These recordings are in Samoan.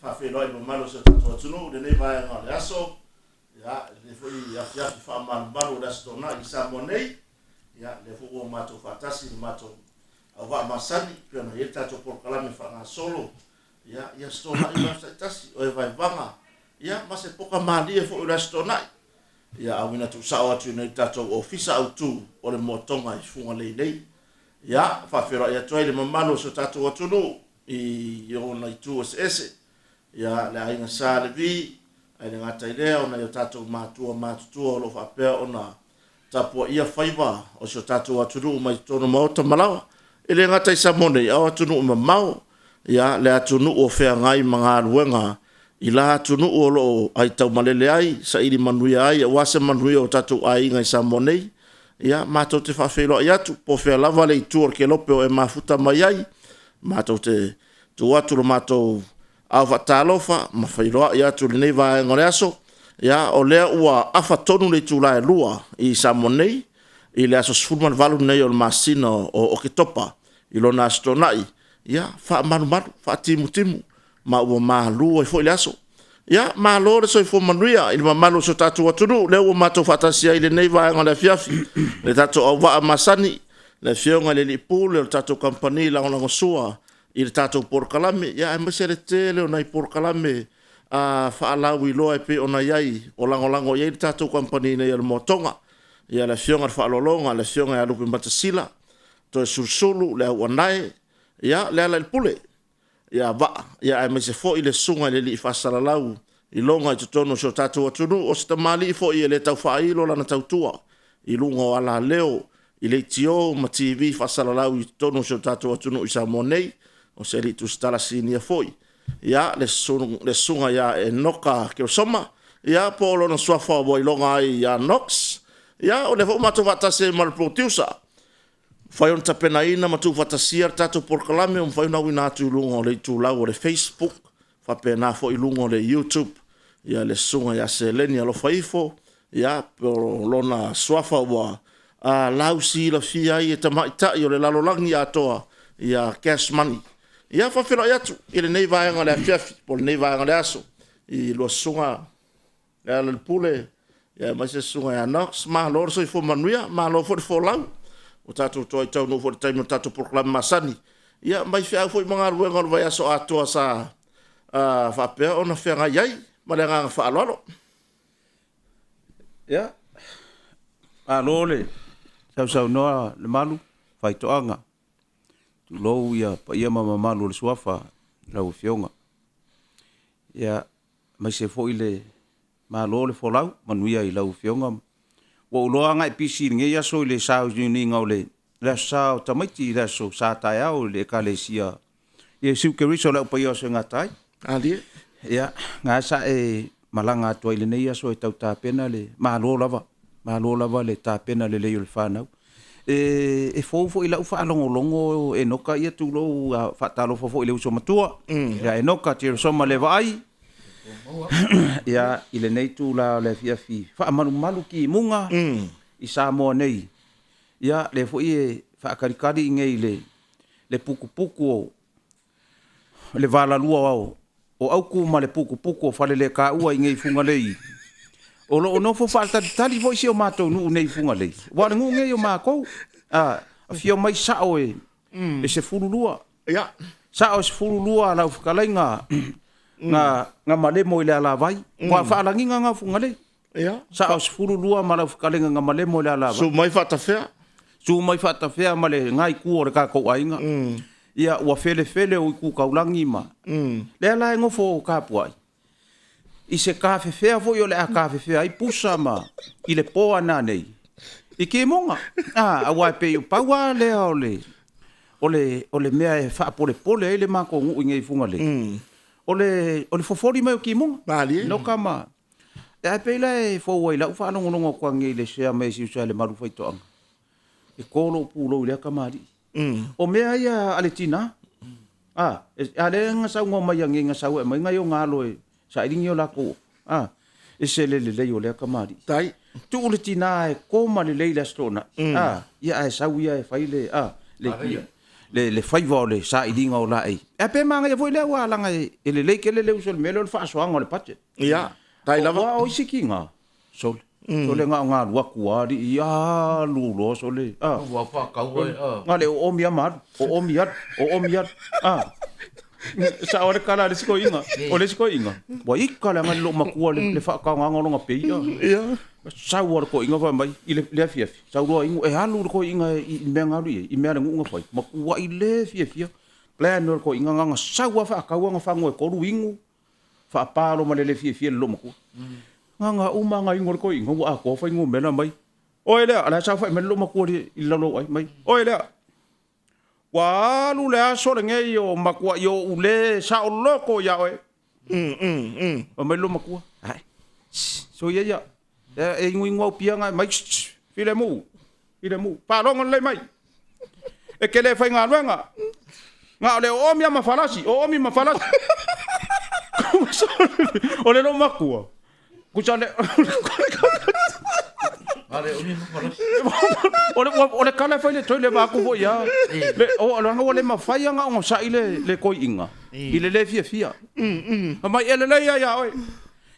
Faafeiloai i le mamalu o si o tatou atunuu i lenei vaega o le aso, ia, i lenei foi afiafi faamalumalu o le Aso Toonai i Samoa nei. Ia, lea foi ua matou faatasi i le matou auvaa masani, e pei ona i ai le tatou polokalame faagasolo, ia, i Aso Toonai ma aso taitasi, o e vaevaga, ia, ma se poka malie foi o le Aso Toonai. Ia, auina tuusao atu i nei le tatou Ofisa Autu o le Moatoga i Fugalei nei. Ia, faafeiloai atu ai i le mamalu o si o tatou atunuu i ona itu eseese, ia, le aiga Sa Levi, ae le gata i lea o nai o tatou matua matutua o lo o faapea ona tapuaia faiva o si o tatou atunuu mai totonu o maota ma laoa. E le gata i Samoa nei, a o atunuu mamao, ia, le atunuu o feagai ma galuega i la atunuu o lo o aitaumalele ai, saili manuia ai aua se manuia o tatou aiga i Samoa nei. Ia, matou te faafeiloai atu, po o fea lava le itu o le kelope o e mafuta mai ai, matou te tuu atu lo matou ao faatalofa ma feiloai atu i lenei vaega o le aso. Ia, o lea ua afa tonu le itula e 2 i Samoa nei, i le aso 18 lenei o le masina o Oketopa i lona Aso Toonai, ia, faamalumalu, faatimutimu, ma ua malu ai foi le aso. Ia, malo le soifua manuia i le mamalu o si o tatou atunuu, lea ua matou faatasi ai i lenei vaega o le afiafi, le tatou auvaa masani, le Afioga i le Alii Pule o le tatou Kamupani lagolagosua i le tatou polokalame, ia aemaise le tele o nai polokalame faalauiloa e pei ona i ai, o lagolago i ai le tatou kamupani nei o le Moatoga. Ia le Afioga i le Faaaloaloga, le Afioga ia Lupematasila, Toeolesulusulu, Leauanae, ia Lealailepule, ia Vaa, ia aemaise foi le Susuga i le Alii Faasalalau i loga i totonu o si o tatou atunuu, o se tamalii foi e le tau faailo lana tautua i luga o alaleo i leitio ma TV faasalalau i totonu o si o tatou atunuu i Samoa nei, o se alii tusitala sinia foi. Ia, le susuga ia Enoka Keosoma, ia po o lona suafa ua iloga ai ia Knox. Ia, o lea foi ua matou faatasi ai ma le producer, mafai ona tapenaina ma tuufaatasia le tatou polokalame ua mafai ona auina atu i luga o le itulau o le Facebook, faapena foi i luga o le YouTube. Ia le susuga ia Seleni Alofaifo, ia po o lona suafa ua lausilafia ai e tamaitai o le lalolagi atoa, ia Cash Money. Ia faafeiloai atu i lenei vaega o le afiafi po o lenei vaega o le aso i lua susuga Lealailepule, aemaise le susuga ia Knox. Malo le soifua manuia, malo foi le folau. Ua tatou toe taunuu foi i le taimi o le tatou polokalame masani. Ia, mai feau foi ma galuega o le vaiaso atoa sa faapea ona feagai ai. Ma le agaga faaaloalo. Ia, malo le sausaunoa Lemalu Faitoaga. Tulou ia paia ma mamalu o le Suafa lau Afioga. Ia, aemaise foi le malo le folau, manuia i lau Afioga. Ua ou iloa lava na e pisi i lenei aso i le sauniuniga o le Aso Sa o tamaiti, le Aso Sa taeao i le Ekalesia Iesu Keriso o le Au Paia o Gata ai. Alie. Ia, na sa e malaga atu ai i lenei aso e tau tapena le malo lava, malo lava le tapena lelei o le fanau. E, e fou foi i lau faalogologo Enoka ia tulou a faatalofa foi i le uso matua ia Enoka Jerosoma Levaai. Ia, i lenei itula o le afiafi faamalumalu timuga i Samoa nei. Ia, lea foi e faatalitali i inei i le le putuputu o le valalua o Autu ma le putuputu o Faleletaua i inei i Fugalei, o lo o nofo faatalitali foi si o matou nuu nei i Fugalei, aua o le nuu nei o matou. A, afio mai sao e 12. Ia. Sao e 12 lau fetalaiga na malemo i le alavai, aua o faalagiga na o Fugalei. Ia. Sao 12 ma lau fetalaiga na malemo i le alavai. Susu mai faatafea. Susu mai faatafea ma lena itu o le tatou aiga. Ia ua felefele o itu taulagi ma. Lea la e nofo tapuai i se tafefea foi o le a tafefea ai pusa ma i le po a nanei i timuga. A, aua e pei pau lava lea o le o le o le mea e faapolepole ai le matou nuu i nei i Fugalei. O le o le fofoli mai o timuga. Malie. Noka ma Ae pei la e fou ai i lau faalogologo atu anei i le share mai a si uso ia Lemalu Faitoaga, e to lou pulou i lea tamalii. O mea ia a le tina, a, a lea na saunoa mai anei na sau e aumai nai ona alo e saili ni o latou ofa, a, ese le lelei o lea tamalii. Tai. Tuu le tina e koma lelei i le Aso Toonai, a, ia ae sau ia e fai le, a, le. le le faiva o le sailiga o laei. Ae pe manaia foi lea aua leaga e lelei tele le uso i le mea lea o le faasoaga o le budget. Ia, tai lava. Aua o isi tiga, sole, sole na ona alu atu lava alii, alu loa sole, a. Ua faatau ai, a. Na o le oomi lava ma alu, oomi alu, oomi alu, a. E sao lava le tala a le isi toeaina, o le isi toeaina, ua ita leaga i le loomatua le faatagaga o lona pay, a. Ia. Sau lava le toeaina fai mai i le afiafi, sau loa inu, e alu le toeaina i le mea na alu i ai, i mea a le nuu na fai, matuai le fiafia. Plan loa le toeaina na ona sau lava faatau ana fagu e tolu inu, faapa loa ma le le fiafia i le loomatua. Na ona uma lava ona inu a le toeaina ua atoa fuainumera mai, Oe lea, o la e saofai mai le loomatua i le laulauai mai, Oe lea, Ua alu le aso lenei o matuai ou le saoloto ia oe. Fai mai le loomatua, Ae, shh, soia ia, e inuinu au pia na mai, shh, filemu, filemu, faalogo lelei mai, e te le faigaluega, na o le oomi lava ma falasi, oomi ma falasi. O le loomatua, Tusa le O le tala e fai le toilet vaeatu foi a. O leaga ua le mafai ona onosai le toeaina i le le fiafia. Fai mai e lelei lava ia oe,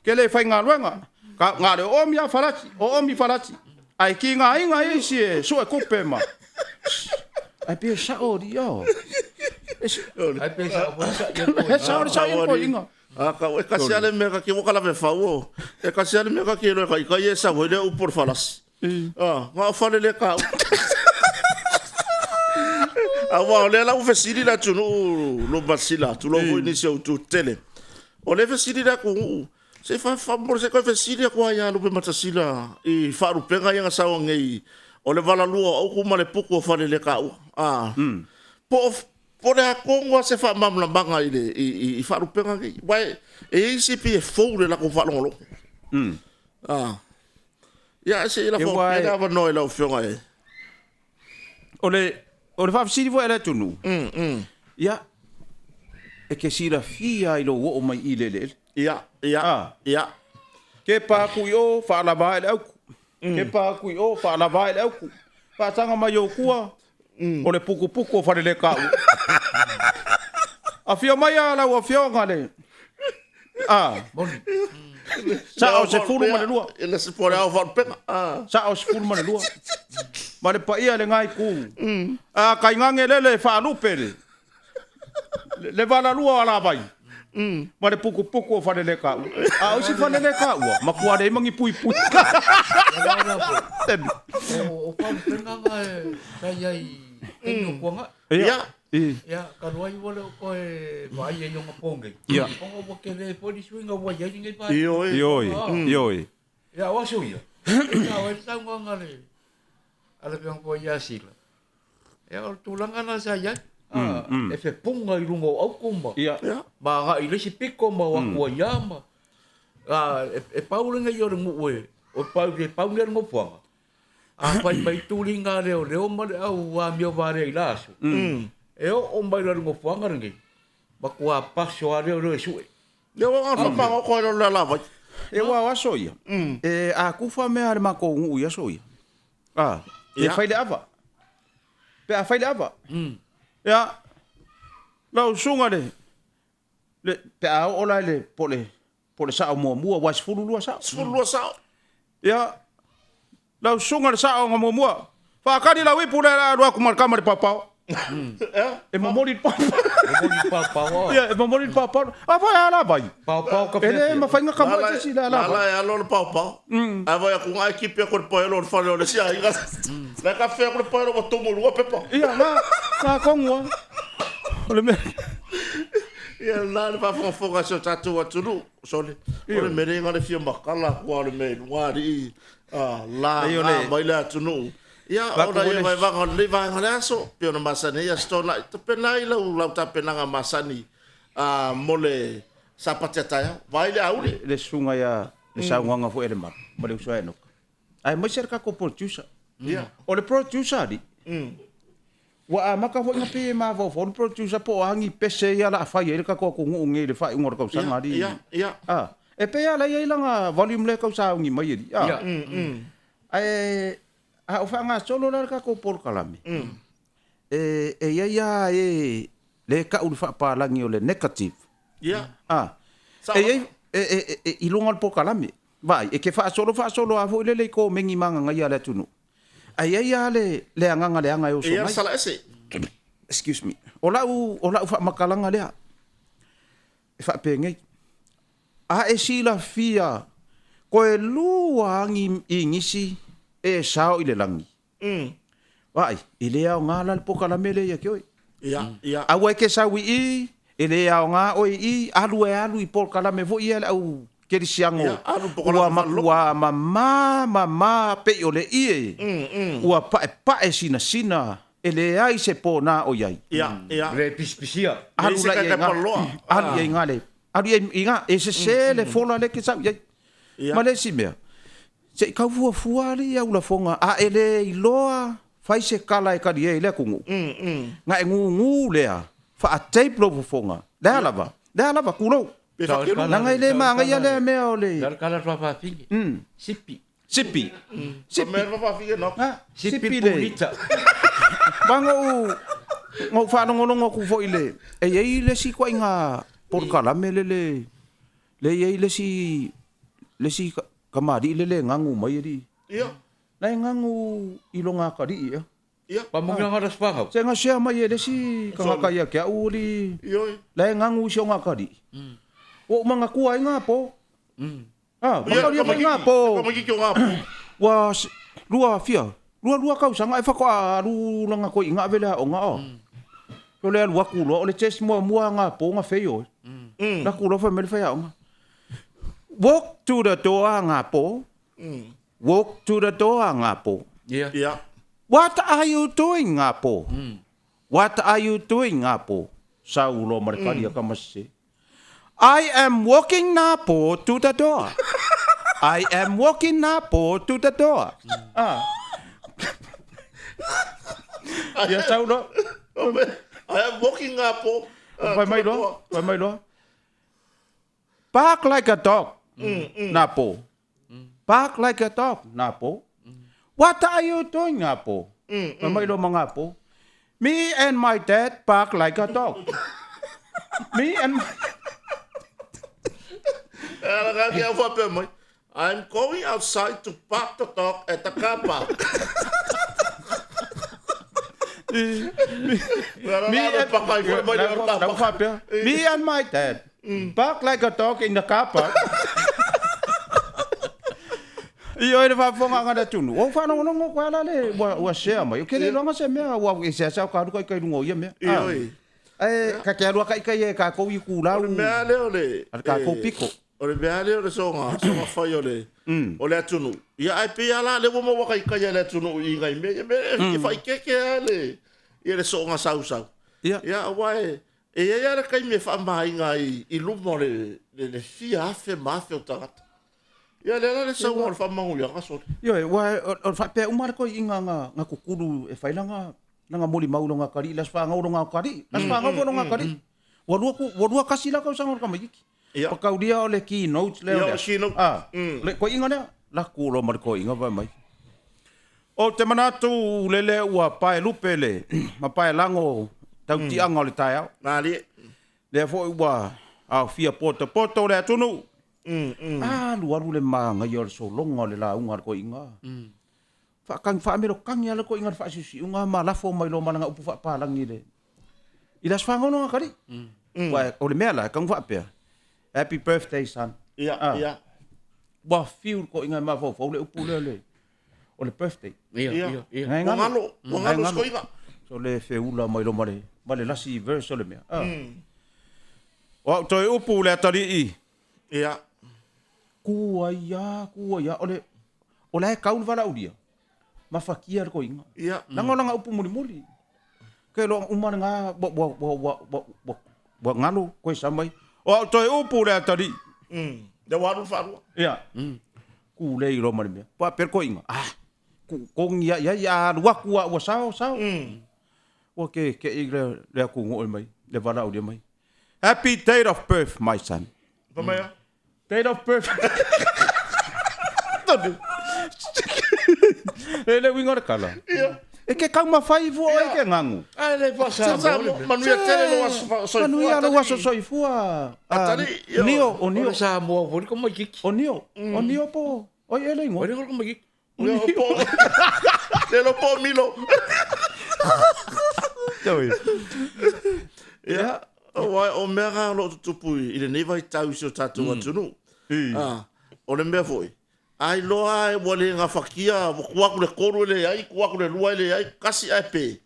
ke le faigaluega, na o le oomi lava falasi, oomi falasi, ae tigaina isi e sue tupe ma. Ae pei e sao alii a. Ae pei e sao foi le sa'i a le toeaina. E sao le sa'i a le toeaina. A kau e kasi ale mea ka ki waka lawe fau o. E kasi ale mea ka ki loe ka ika i e sau hoi le upu o le falasi. A, nga o fale le ka u. A ua o lea la ua fesili le atunuu lo masila, tulou foi nisi o itu tele. O lea fesili le atunuu, se i faamolemole se i toe fesili atu lava ia Lupematasila i faalupega ia na sau nei, o le valalua o Autu ma le putu o Falelekaua. A, po o Po o le a tonu lava se faamalamalamaga i le i faalupega nei, aua e i ai isi e pei e fou i le latou faalogologo. Ia, ae se i lafo atu pea le avanoa i lau Afioga e. O le faafesili foi a le atunuu, ia, e te silafia lava i lou oo mai i le eleele. Ia, ia, ia. Tepa atu i o, faalava ae le autu. Tepa atu i o, faalava ae le autu. Faataga mai ou tua, O le putuputu o Falelekaua. Afio mai a lau afioga le a sao 12. Le po le ao faalupega. Sao 12. Ma le paia i lena itu. A kaigage lele faalupe le le valalua o alavai ma le putuputu o Falelekaua. A o isi Falelekaua, matua leai ma ni puipui. O faalupega na sa i ai i taimi o Tuanai. Ia. Ia, talu ai ua le o toe vaaia i ona po nei. Ona ua tele foi le suiga ua i ai lenei vaega. Ioe. Ioe. Ioe. Ia, o aso ia, e sao ai le saunoaga a le Afioga foi ia Sila. Ia, o le tulaga lena sa i ai. E fepuga i luga o autu ma, ma agai i le isi pito ma o atu ai lava ma, e pau lenei o le nuu e, o pau, e pau lenei o le nofoaga. A fai mai tuliga a leoleo ma le au amio valea i la aso, e oo mai loa i le nofoaga lenei, matua paso lava leoleo e sue. Ia ua gata faagogo ai loa le alavai. E ua o aso ia, e a kufa mea a le matou nuu i aso ia, a, e fai le ava. Pe a fai le ava. Ia, lau susuga le, le, pe a oo la i le, po o le, po o le sao muamua, aua e 12 sao. 12 sao. Ia, lau susuga le sao na muamua, faatali lau ipu lea o le a alu atu ma le tama i le paopao. E momoli le paopao. Momoli le paopao. Ia, e momoli le paopao. A foi a alavai. Paopao ka E le mafai ona kamuai se isi i le alavai. Lala e alo le paopao. Ae vaai atu ae kipi atu le paelo o le fale o le isi aiga. La e kafe atu le paelo ua tumu i luga pepa. Ia, na, na tonu lava. O le mea. Ia, lena le faafogafoga a si o tatou atunuu. Sole, o le mea lea na o le fia matala atu lava o le mea i luga alii laga mai le atunuu. Ia, ona ia vaevaga o lenei vaega o le aso, pei ona masani ai Aso Toonai, tapena ai lau tapenaga masani mo le Sapati a taeao. Vaai le auli. Le susuga ia le saunoaga foi a Lemalu ma le uso a Enoka, aemaise le tatou producer. O le producer alii, ua amata foi ona pei e mafaufau le producer po o a ni pese ia o le a fai ai le tatou atunuu nei i le faaiuga o le tausaga alii. E pei lava o la e i ai lana volume lea e tau sauni mai alii. Ae a o faagasolo la le tatou polokalame, E, e i ai lava e le kau le faapalagi o le negative. Ia. A. Sao E i ai, lava. e, e, e, e, i luga o le polokalame. Vaai, e ke faasolo faasolo lava foi lele i komeni magagaia a le atunuu. Ae i ai lava le, le agaga leaga e E oso i ai le mai. sala ese. Excuse me. O lau, o lau faamatalaga lea, e faapenei. A e silafia, koe lua agi igisi e sao i le lagi. Vaai, e le aoga la le polokalame lea ia te oe. Ia, ia. Aua e te sau i i, e le aoga oe i i, alu e alu i polokalame foi ia a le au kerisiano Ia, alu i polokalame ua faalelotu. matua mama mama pei o le ie ua paepae sinasina e leai se pona o i ai. Ia, ia. Le pisipisia. Leai Alu se la i ai taitai ga, paloa. alu i ai ga le, alu i ai i ga, e sese le fola lea e te sau i ai. Ia. Ma le isi mea, se i tau fuafua alii au lafoga, a e le iloa fai se kala e kali ai i le atunuu, na e gugu lea, faa-tape lou fofoga, le a lava, le a lava, tulou. Pe faakelu. Leaga e le magaia lea mea o le... Le kala faafafine. Sipi. Sipi. Sipi. Mea faafafine no. Ah, Sipi sipi le... pulita. Ba na ou faalogologo atu foi i le... E i ai le isi ituaiga polokalame lele, le i ai le isi, le isi kamalii lele e gagu mai alii. Ia. La e gagu i lona atalii ea. Ia. Pamuliaga le sfagau. Se na share mai e le isi tagata ia te au alii. Ioe. La e gagu i si ona atalii. Ua ou manatua ai nga po. Ah, Ia, mataulia mai nga po. Tamaitiiti o nga po. Ua lua fia, lua lua tausaga e faatoa alu lana toeaiga ave le aoga o. O le alu atu loa, o le test muamua a nga po na fail e. La ku loa fai mai le faiaoga. Walk to the door a nga po. Walk to the door a nga po. Ia. Ia. What are you doing nga po? What are you doing nga po? Sau loa ma le kali a kama sese. I am walking na po to the door. I am walking na po to the door. Ah. Ia sau loa. I am walking na po. Fai mai loa, fai mai loa. Bark like a dog. Na po. Bark like a dog, nā po. What are you doing, nā po? Fai mai loa ma ngā po. Me and my dad bark like a dog. Me and my... E ala ngā ki au whapea mai. I'm going outside to park the dog at the car park. Me and, Me and my dad bark like a dog in the car park. Ioe le faafofoga a le atunuu, ua ou faalogologo koe ala le ua, ua share mai. Ou te le iloaga se mea ua e seasea o ka alu kaikai i luga o ia mea. Ioe. Ae ka te alu a kaikai e kākou i itulau O le mea lea o le... a le kākou piko. O le mea lea o le soga, soga fai o le, o le atunuu. Ia ae pei lava la lea ua maua kaikai a le atunuu i nai mea ia mea e faaikeeke lava le, ia le soga sausau. Ia. Ia aua e, e i ai lava le taimi e faamaina ai i luma o le, le, le fia afe ma afe o tagata. Ia lea la le sauga o le faamanuiaga sole. Ioe, ua o le faapea uma le toeaiga na, na tutulu e fai lana, lana molimau i lona atalii, le Aso Fanau o lona atalii, le Aso Fanau foi o lona atalii. Ua lua ku, ua lua tasi la tausaga o le tamaitiiti. Ia. Pataulia o le keynote lea o Ia, le o le aso. keynote. A, le toeaiga lea, laku loa ma le toeaiga fai mai. Ou te manatu lele ua paelupe le ma paelago tautiaga o le taeao. Malie. Lea foi ua aofia potopoto le atunuu. Alualu le manaia o le sologa o le lauga a le toeaiga. Faatagi faamelokagi lava le toeaiga i le faasiusiuga ma lafo mai loa ma lana upu faapalagi i le i le Aso Fagolo na kali. Ua o le mea la e tau faapea, Happy birthday son. Ia, ia. Ua fiu le toeaiga e mafaufau le upu lea le o le birthday. Ia, ia, ia. Ngai Ua ngalo. galo, ua galo si toeaiga. So le feula mai loa ma le ma le lasi verse o le mea. O au toe upu le atalii. Ia. Ku ai a, ku ai a. O le, o la e kau le valaaulia, mafakia le toeaiga. Ia. Leaga o lana upu mulimuli. Ke loa uma lena, ua, ua, ua, ua, ua, ua, ua galo koe sa mai. O au toe upu le atalii. Lea ua alu le faalua. Ia. Ku lei loa ma le mea. Faapea le toeaiga, ah, ku kogi ia i ai, a alu atu a ua sao, sao. Ua ke kei le, le atunuu e mai, le valaaulia mai. Happy date of birth, my son. Fai mai a? Date of birth. Tonu. E le uiga o le kala. Ia. E ke taumafai fua oe ke gagu. Ae le faa-Samoa le mea. Manuia tele lou aso soifua. Manuia lou aso soifua. Atalii, Nio, o Nio. O le Samoa foi le tamaitiiti. O Nio, o Nio po o ai ea le igoa? O le igoa o le tamaitiiti. Le iloa po o Milo. Ia, aua o mea na o lo o tutupu i lenei vaitau i si o tatou atunuu. O le mea foi, a iloa lava ua le gafatia, ua tuu atu le 3 e leai, tuu atu le 2 e leai, tasi ae pe,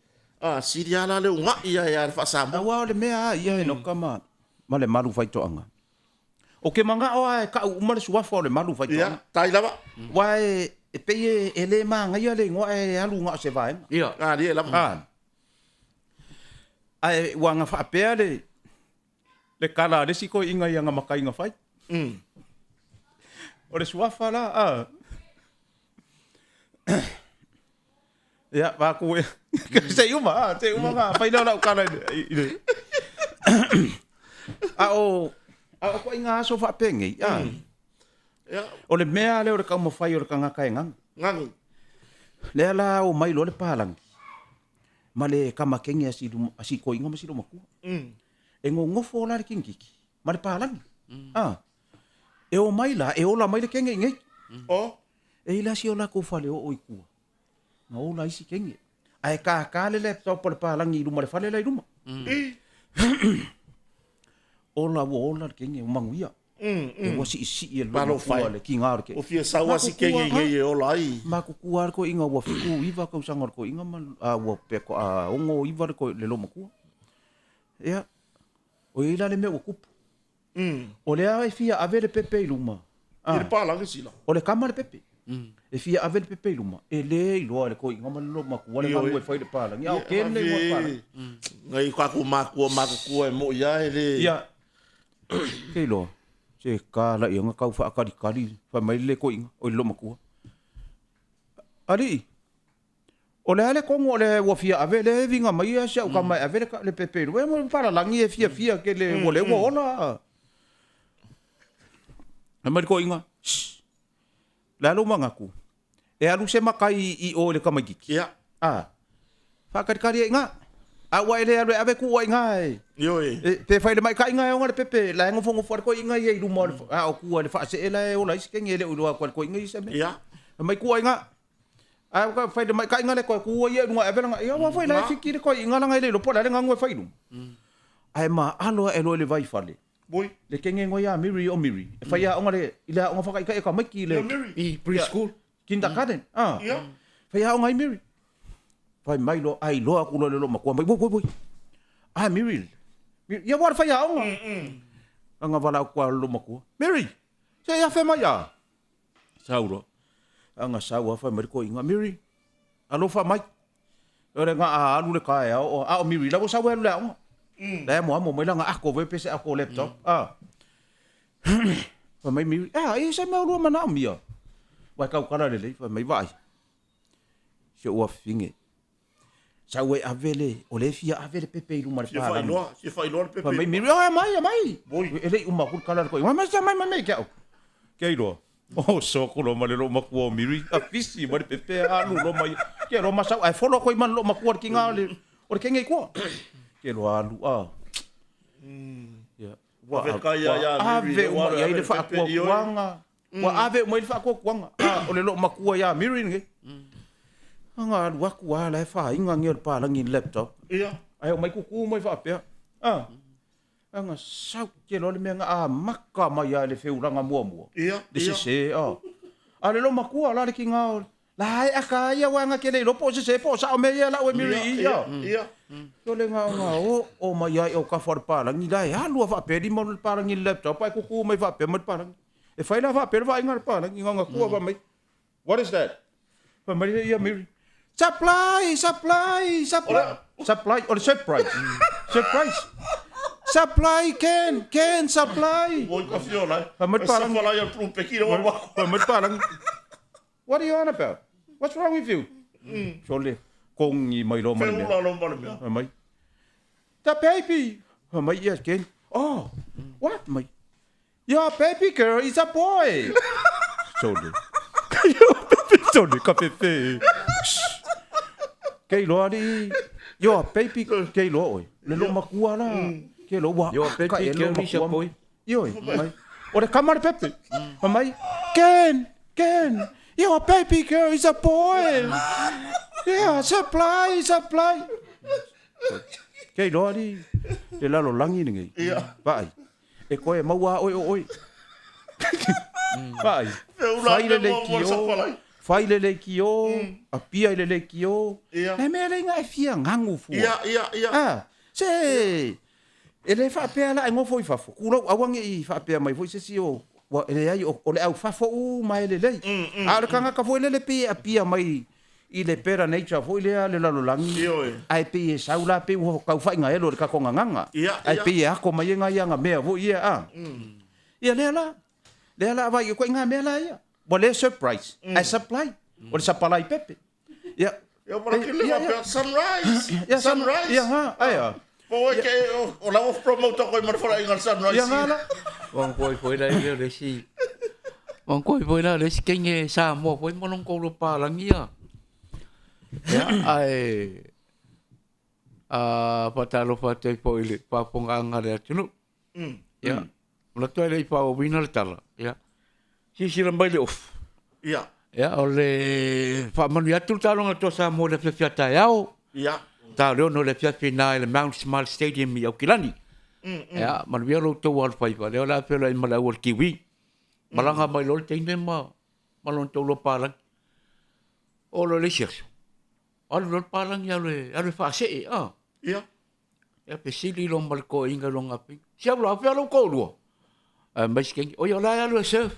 sili lava la le una'i ai lava i le faa-Samoa. Aua o le mea lava ia Enoka ma le malu faitoaga, Ou te manao lava e tau uma le suafa o Lemalu Faitoaga. Ia, tai lava. Aua e pei e le manaia le igoa ae alu na o se vaega. Ia. Galie lava. A. Ae ua na faapea le le tala a le isi toeaina i ana matai na fai. O le suafa la, a. Ia, vaeatu e. Se i uma, a, se i uma ona fai lea o lau tala i le. A o a o ituaiga aso faapenei, a. Ia. O le mea lea o le taumafai o le tagata e gaga. Gaga. Lea la omai loa le palagi ma le kamakenge a si a si toeaina ma si loomatua. E nonofo la le kinikiki ma le palagi. A. E omai la, e ola mai le kenge i nei. O. E i la si o latou fale oo i tua. Na ola isi kenge. Ae kākā le laptop o le palagi i luma o le fale la i luma. Ola ua ola le kenge, ua manuia. E ua siisii e le loomatua le kiga o le kenge. Ua fia sau lava si kenge i nei e ola ai. Matutua lava le toeaina ua 79 tausaga o le toeaina ma ua pe 69 le loomatua. Ia, o i ai la le mea ua tupu. O lea e fia ave le pepe i luma. I le palagi sila. O le kama le pepe. E fia ave le pepe i luma. E le iloa e le toeaina ma le loomatua le galu e fai i le palagi. A o Ken le igoa o le palagi. Nai tatou matua matutua e moi lava e le. Ia. Ke iloa. Se kala ia na tau faakalitali fai mai le toeaina o le loomatua. Alii, O le a le kogo o le ua fia ave lea e viga mai ia si au tama e ave le pepe i luma. E palalagi e fiafia tele ua lea ua ola. Fai mai le toeaina, Shh! Le a lou manatu? E alu se matai i o i le tamaitiiti. Ia. A, faatalitali ai i ina. A ua e le alu e ave tuu ai i ina e. Ioe. E, pe fai le maitaiga e oga le pepe, la e nofonofo lava le toeaina ia i luma o le, a o tua i le faasee la e ola ai si kenge e le o iloa atu e le toeaina ia se mea. Ia. Fai mai tuu ai i ina. Ae ua fai le maitaiga le toe tu ai ia i luga e ave lana, ia aua foi la e fiki le toeaiga lana e le iloa po o le a le gagu e fai i luga. Ae maalo ae loa i le vaifale. Oi. Le kenge ngoe ia Miri o Miri, e fai aoga le, i le aoga whakaikai e tamaiti i le. Ia Miri. I preschool. Kindergarten. Ah. Ia. Fai aoga ai Miri. Fai mai loa, ai loa atu loa le loomatua mai, woi, woi, woi. Ah, Miri. Miri. Ia ua le fai aoga. Anga valaau atu a le loomatua. Miri, se i afe mai a. Sau loa. Anga sau a fai mai le toeaina, Miri, alofa mai. O le ga alu le taeao, o, a o Miri, la ua sau e alu i le aoga. La e amoamo mai lana ako foi pe se ako laptop. Ah. Fai mai Miri, ah, e se mea o lua manaomia. Ua e tautala lelei, fai mai, vaai. Si ou afafine. Sau e ave le, o lea e fia ave le pepe i luma o le Fia palagi. faailoa, fia faailoa le pepe. Fai mai Miri, oh, aumai, aumai. Oi. E le i uma atu le tala a le toeaina, mai, mai, mai, mai ke au. Ke iloa. Oh, soko loa ma le loomatua o Miri, afisi mai le pepe, alu loa mai. Ke loa masau, ae follow atu ai ma le loomatua le kiga o le, o le kenge i tua. Ke loa alu, ah. Ia. Ua Faafetai ia ia Miri, ave ua uma i ai ave le le pepe i oe. faatuatuaga. Ua ave uma i ai le faatuatuaga. A, o le loomatua ia Miri lenei. Aga alu atu lava la e fāiga nei o le palagi i le laptop. Ia. Ae omai tutu mai faapea. A, aga sau te loa le mea na amata mai lava i le feulaga muamua. Ia, Le ia. sese, a. A o le loomatua la le kiga o, la e aka ai aua na te le iloa po o sese po o sao mea ia lau e Miri i Ia, ia. ia. O le gaoga oo mai ai o kafa o le palagi la e alu a faapea lima o le palagi i le laptop ae tutu mai faapea mai le palagi. E fai la faapea le vaaiga a le palagi gaoga tua fai mai, What is that? Fai mai le ia Miri, Supply, supply, supply. Supply, o le surprise. Surprise. Supply, can, can, supply. Oi ka fiola. Fai mai le palagi. Supply al plupeki le wa. Fai mai le palagi. What are you on about? What's wrong with you? Sole, kongi mai loa ma le mea. Feula loa ma le mea. Fai mai, The baby. Fai mai, yes, Ken. Oh, what? Mai, your baby girl is a boy. Sole. Your baby, sole, ka pepe. Ke iloa alii, your baby ke iloa oe. Le loo matua la, ke iloa ua Your aka baby ea le loo girl is a matua. boy. Ioe, mai. O le kama le pepe. Fai mai, Ken, Ken, your baby girl is a boy. Yeah, supply, supply. Ke iloa alii, le lalolagi lenei. Vaai. E koe maua a oe o oe. Vaai. Fai le leitio, fai le leitio, apia i le leitio. Le mea lea inā e fia gagu fua. Ah, se e le faapea la e nofo i fafo. Tulou aua ne i faapea mai foi se isi o ua e leai o le au fafo uma e lelei. A o le tagata foi lele pei e apia mai i le better nature foi lea le lalolagi, ae pei e sau la pei ua tau faigaelo i le tatou gagana, ae pei e ako mai ai nai ana mea foi ia, a. Ia lea la, lea la vaai ituaiga mea la ia, ua le surprise, ae supply, o le sapalai pepe. Ia, Ia, sunrise, sunrise. Ia, ha, ae a. Po o ke o la o promote ko i marfala inga sunrise. Ia nga la. Wan koi foi la le le si. Wan koi foi la le si kenge Samoa foi mo long ko pa langi ia. Ya ai a fatalofa atu ai foi le faafofoga le atunuu. Ia. Manatu ai le i faaauauina le tala. Ia. Silasila mai le ofu. Ia. Ia, o le faamanuia atu le taaloga a le Toa Samoa i le afiafi a taeao. Ia. Ta o le 6 i le afiafi i ina i le Mount Smile Stadium i Aukilani. Ia, manuia lo outou alofaiva. Lea o le a feiloai ma le au o le Kiwi. Malaga mai loa le teine ma ma lona toalua palagi. Oo loa i le isi aso, alu loa le palagi alu e alu e faasee, ah. Ia. Ia fesili loa ma le toeaina i lona afioga, Si au la, o fea lou toalua? Ae mai si teine, Oi, o la e alu e surf.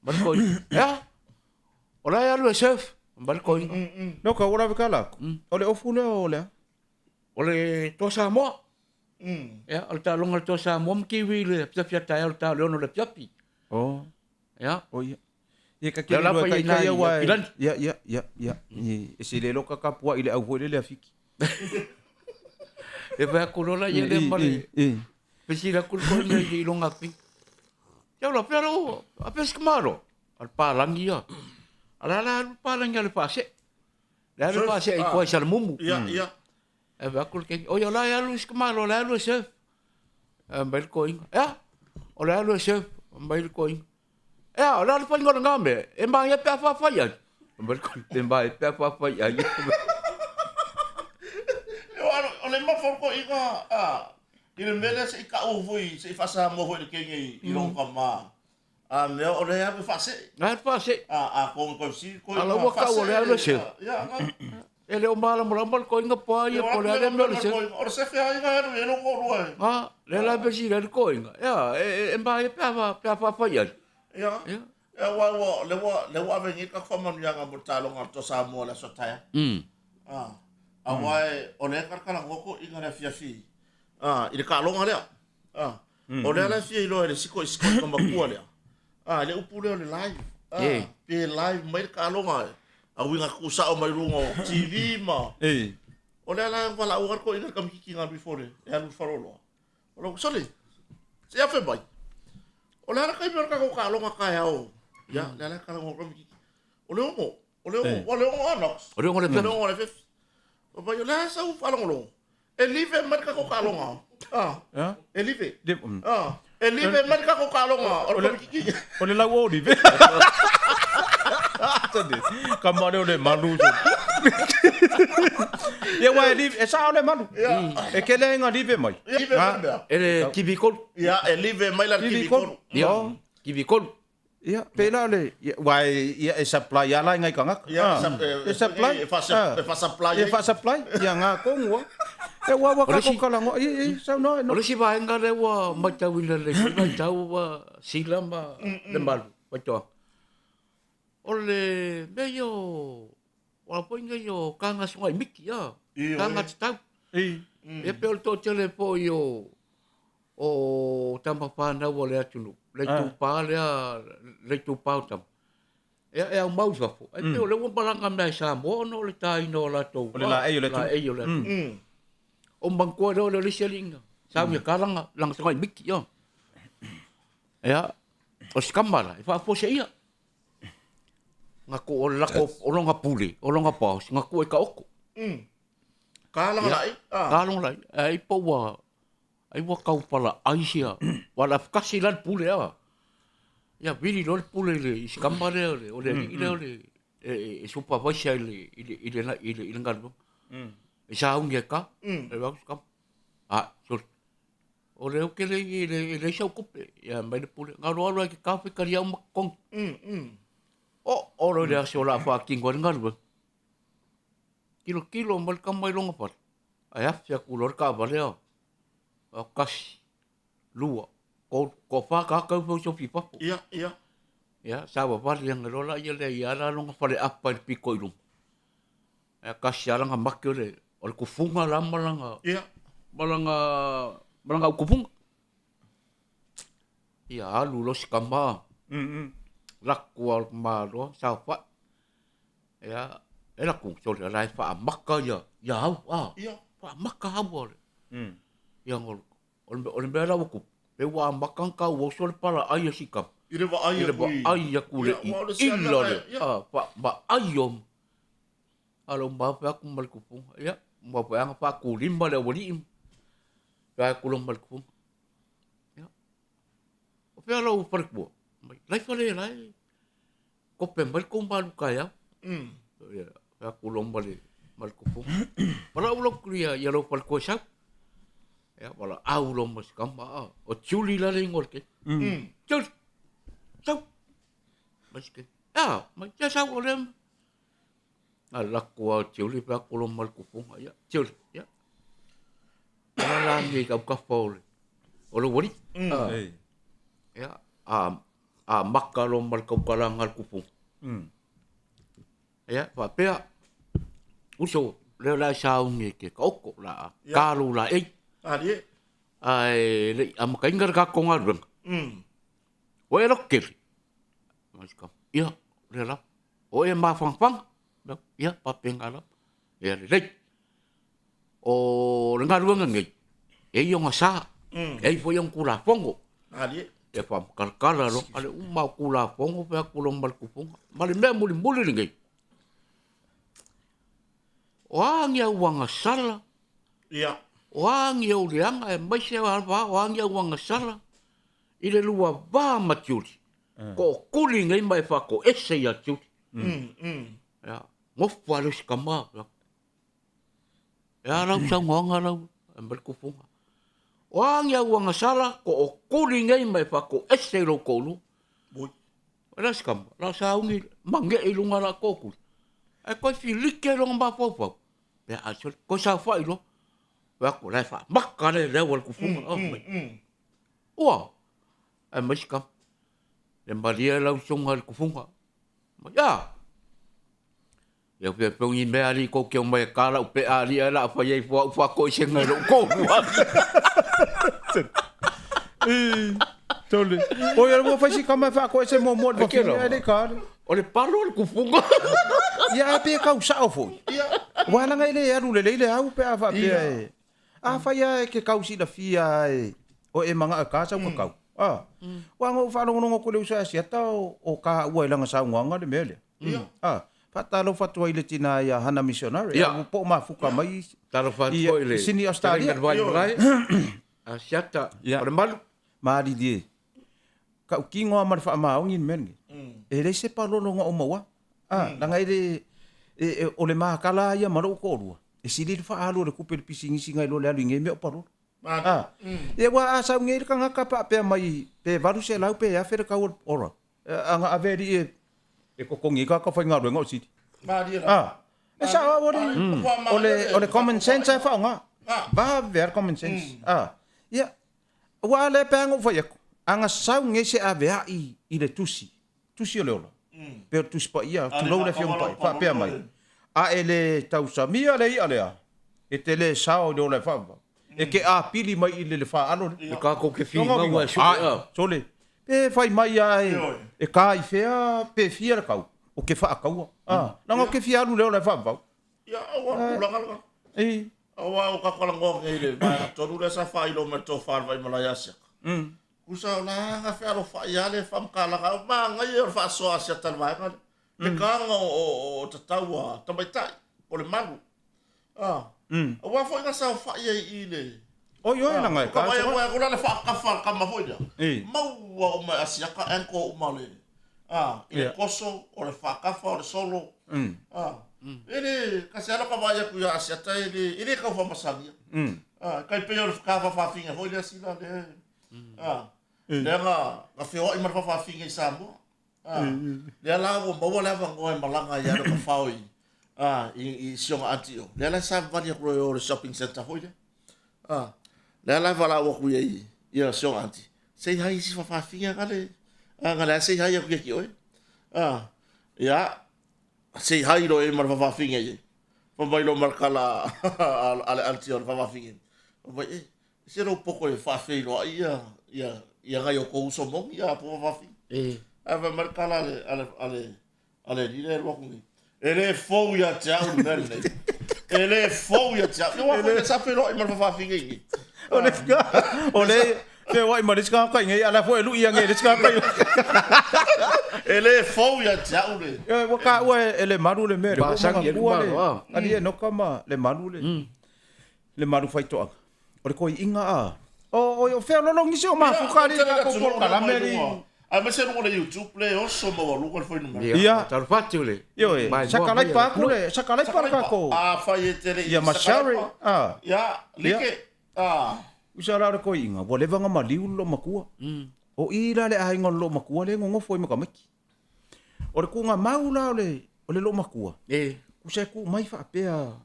Mai le toeaina, Ea? O la e alu e surf. Mai le toeaina. No ka ua lave ka lako. O le ofu lea o le a? O le Toa Samoa. Ia, o le taaloga a le Toa Samoa ma Kiwi i le afiafi a taeao i le ta o le 6 i le afiafi. Oh. Ia. Oh ia. Ia ka Lea kele la lua fai kai ina kai i aua e. Aukilani. Ia ia ia ia. E se le loka ka pua i le au foi lele a Fiki. E fai atu loa la ia lea ma le fesili atu le toeaina i lona afioga. Ia ola, pea lou, a pea si tamaloa? A le palagi ia. A la la alu le palagi alu e faasee. Le alu e faasee i tua i Salamumu. Ia, ia. E fai atu le teine, oi o la e alu si tamaloa, o la e alu e surf. Fai mai le toeaina, ea, o la e alu e surf. Fai mai le toeaina, Ea, o le a le faiga o lena mea? E māia pe a faafai ai. Fai mai le toeaina, e māia pe a faafai ai. O le mafa o le toeaina, a, i le mea lea se i tau foi, se i faa-Samoa foi i le kenge i lona tama. A mea o lea alu e faasee. Alu faasee. A, a kong koe fesili koe. A la ua tau o lea alu e surf. Ia, nga. E le o malamalama le toeaina po a ia, po o le a lea mea o le surf. O le surf a ia alu i ai lou toalua e. A, lea la e fesili ai le toeaina. Ea, e māia pe a, pe a faafai ai. Ia. Ia. Ia, aua ua, lea ua, lea ua ave nei le tatou faamanuiaga mo le taaloga a le Toa Samoa i le aso a taeao. A, aua e, o lea e talatalanoa toeaiina i le afiafi, a, i le taaloga lea. A, o lea la e fia iloa e le isi toeaina matua lea, a, le upu lea o le live. A, pe live mai le taaloga, a uiga tuusao mai luga o TV ma... O lea la e valaau ai le toeaina i le kamititi na alu ifo e alu i le faleoloa. O lou, sole, se afe mai. O le a le taimi o le tatou taaloga taeao? Ia, lea la e talanoa le kamititi. O le 6, o le 6, ua le 6 a Knox. O le 6 o le afiafi. O le 6 o le afiafi. Fai mai, o le a sau faalogologo? E live mai le tatou taaloga. Ah, e live. Ah, e live mai le tatou taaloga o le kamititi. O le lau olive. Kama lea o le malu. Ia ua e live, e sao le malu. E kele ai nga live mai. Live mai mea. E le TV kolu. Ia, e live mai la le TV kolu. Ia, TV kolu. Ia, pēlā le, ia, aua e, ia, e supply lava la i nai tagata. Ia, E supply. E faa-supply E faa-supply, ia ngā tonu lava. Ia, aua ua O le tatou isi- talanoa, ia, ia, saunoa e O no. le isi vaega lea ua matauina lelei foi vaitau ua Sila ma Lemalu, Vaitoaga, o le mea ia o, o a foi nei o taga sugaimiti, a, taga tatau. Ia pei o le toatele foi o, o tama fanau a le atunuu, le itupa lea, le itupa o tama, ia e aumau i fafo, ae pei o lea ua malaga mai i Samoa ona o le taina o latou, O le laei o le atunuu. laei o le atunuu. O manatua lea o le isi alii sau ia ka langa, langa tagai miti, ia. Ia, o si tama la, e faafuaseia. Na tu, o le latou, o lona pule, o lona paosi, na tuu ai taoto. Ka lagalaai. Ka lagalaai. Ai po ua ai ua tau palaai sia. Ua le afakasi la le pule a. Ia vili loa le pule i le i si kama lea o le o le alii lea o le e supervisor i le i le i le i le, i le galuega. E sauni e ka. E vau si kama. A, sole. O lea ou te le i e leai sau tupe. Ia mai le pule. Na alu alu ai ke kafe kali au ma totogi. O, o loa i le aso o le a faatino ai le galuega. Tilotilo mai le tama i lona fale, ae afe atu loa le taavale a. A tasi, lua, tolu, toafa tagata e feosofi i fafo. Ia, ia. Ia, savavali ane loa laia lea ia la lona faleapa i le pito i luma. Ae tasi lava lana mate o le, o le tufuga la ma lana, Ia. ma lana, ma lana autufuga. Ia alu loa si tama, lako lava o le tamaloa, saofai. Ia, e lako, sole, o la e faamaka ia, ia au, a. Ia. Faamaka au o le. Ia, o le mea la ua tupu, pe ua amata ona tau oso le palaai a si tama. I le vaai I le vaai atu i le ila lea, a, vaai o. A lou mafe atu ma le tupuga, ia, ua foi lava na faatulima le aualii, fai atu loa ma le tupuga. Ia, o fea lou faletua? Mai, la e fale la e kope mai le tou malu taeao. Ia, fai atu loa ma le, ma le tupuga. Valaau loa atu ia, ia lou faletua e sau. Ia, valaau loa ma si tama, a, o Julie la le igoa o le keiki. Julie, sau. Mai si keiki, a, mai, ia sau o lea. A lako lava o Julie, fai atu loa ma le tupuga, ia, Julie, ia. Ala la nei i autafa o le, o lou alii. Ia, a, a maka loa ma le tautalaga a le tupuga. Ia, faapea, uso, lea o le a e sauni e te taoto, o le a ta lou laei. Malie. Ae le i amataina le tatou galuega, ua e lototele? Ia, o lea lava. O e mafanafana? Ia, faapena lava. Ia lelei. O le galuega nei, e i ai ona sa, e i ai foi ona Tulafono. Malie. E faamatalatala loa, a le uma o Tulafono fai atu loa ma le tupuga. Ma le mea mulimuli lenei, o a ni au agasala, Ia. o a ni ou leaga, aemaise lava o a ni au agasala i le lua va ma Tiuli, tootuli nei ma e faatoese ia Tiuli. Ia, nofo lava le isi tama, E a lau saunoaga lau e aumai le tupuga. O a ni au agasala, tootuli nei ma e faatoese i lou toalua. O le a se tama, o le a sauni magee i luga o la tootuli. Ae toe filike lona mafaufau, pe a sole, toe saofai loa. Fai atu, o la e faamaka le leo a le tupuga. Ua, ae aumai se tama. Le malie lau susuga i le tupuga. Mai, a! Ia fia peo ni mea alii kou te omai e ka lau pe'a alii ae la fai ai fo au faatoesega i lou toalua. Tole. Oi, ua fai si kama e faatoese muamua i le fafine ae le i ka le. O le palo o le tupuga. Ia ae pe kau sao foi. Aua leaga e le alu lelei le au pe a faapea e. Afai lava e te kau silafia e o e manao e ka sau kakau. A. Aua na ou faalogologo atu i le uso ia Asiata o ka ua i lana saunoaga le mea lea. Ia. A, faatalofa atu ai i le tina ia Hana Missionary, Ia. ua po o mafuka mai Talofa atu i foi i le Sydney, Australia. Fetalaiga i le Vaimalae, Asiata Ia. o le Malu. Malilie, tautino lava ma le faamaoni le mea lenei. E leai se palolo na ou maua. A, leaga e le, e, e, o le makala lava ia ma lou toalua, e sili le faaalu o le tupe i le pisinisi nai lo le alu i nei mea o palolo. A, ia aua a sau nei le tagata faapea mai pe 800 pe 1000 le tau o le ola, ana ave alii e e totogi ai tagata faigaluega o sili. Malie la. A, e sao au alii, o le, o le common sense e faaaoga. Vave lava le common sense. A, ia, aua a lea pe a na ou fai atu, ana sau nei se aveai i le tusi, tusi o le ola, pe o le Tusi Paia, tulou le Afioga Paia, faapea mai, A e le tausamia le i'a lea, e te le sao i le ola e faavavau, e te apili mai i le le faalo lea. E tatou te finau e sue a. Sole, pe fai mai a e ka i fea pe fia le kau, o ke faakaua. A, leaga o ke fia alu i le ola e faavavau. Ia, aua, tulaga lena. Ei. Aua o tatou talanoa nei i le vaega tonu lea sa faailoa mai e le tofa a le Vaimalae ia Asiata. Tusa o la na fealofai lava le faamatalaga, o manaia o le faasoa a Asiata i le vaega lea. Le taga o tatau a tamaitai, o le malu. Aua foi na saofai ai i le Oi oi laga e ka vai aku la le faakafa le kama foi lea. Maua uma e asiaka ankle uma le a i le koso o le faakafa o le solo. A e le kasi alo ka vai aku ia asiata e le e le kau famasagia. A kai pei o le kafa fafinga foi lea sila le a lea na na feoai ma le faafafinga i Samoa. A lea la ua maua le avanoa e malaga ai alu tafao i a i si ona aunty o. Lea la e savavali atu loa i o le shopping centre foi lea. A lea la e valaau atu i ai ia si ona aunty, say hi i si faafafinga gale a gale a say hi atu ia ki oe. A ia say hi loa i ai ma le faafafinga i ai. Fai mai loa ma le tala a le aunty o le faafafinga. Fai mai, e, Se lou poto e faafeiloai ia ia ia nai o tou uso moni a po fafafine. E. Ae fai mai le tala a le a le a le a le alii lea e alu atu nei. E le fou ia te au le mea lenei. E le fou ia te au. Ia ua foi sa feiloai ma le fafafine i nei. O le o le feoai ma le isi tagata i nei, a o la foi e lui anei e le isi tagata i E le fou ia te au le. Ioe, ua taua e Lemalu le mea lea. Ua Masani e manatua le Lemalu, a. Alii Enoka ma Lemalu le Lemalu faitoaga. O le toeaiina a. O, o, o fea lolo nisi o mafuta ali tatou polokalame ali. Aemaise luga o le YouTube le oso maualuga le fuainumera. Ia. Talofatu le. Ioe, sakalaipa atu le, sakalaipa le tatou. Afai e te le i Ia ma Sherry, a. Ia, like, a. Usa la o le toeaiina, ua leva ona maliu le loomatua. O i la le aiga o le loomatua lea e nonofo ai ma tamaiti. O le tuugamau la o le, o le loomatua. E. Usa e tuu mai faapea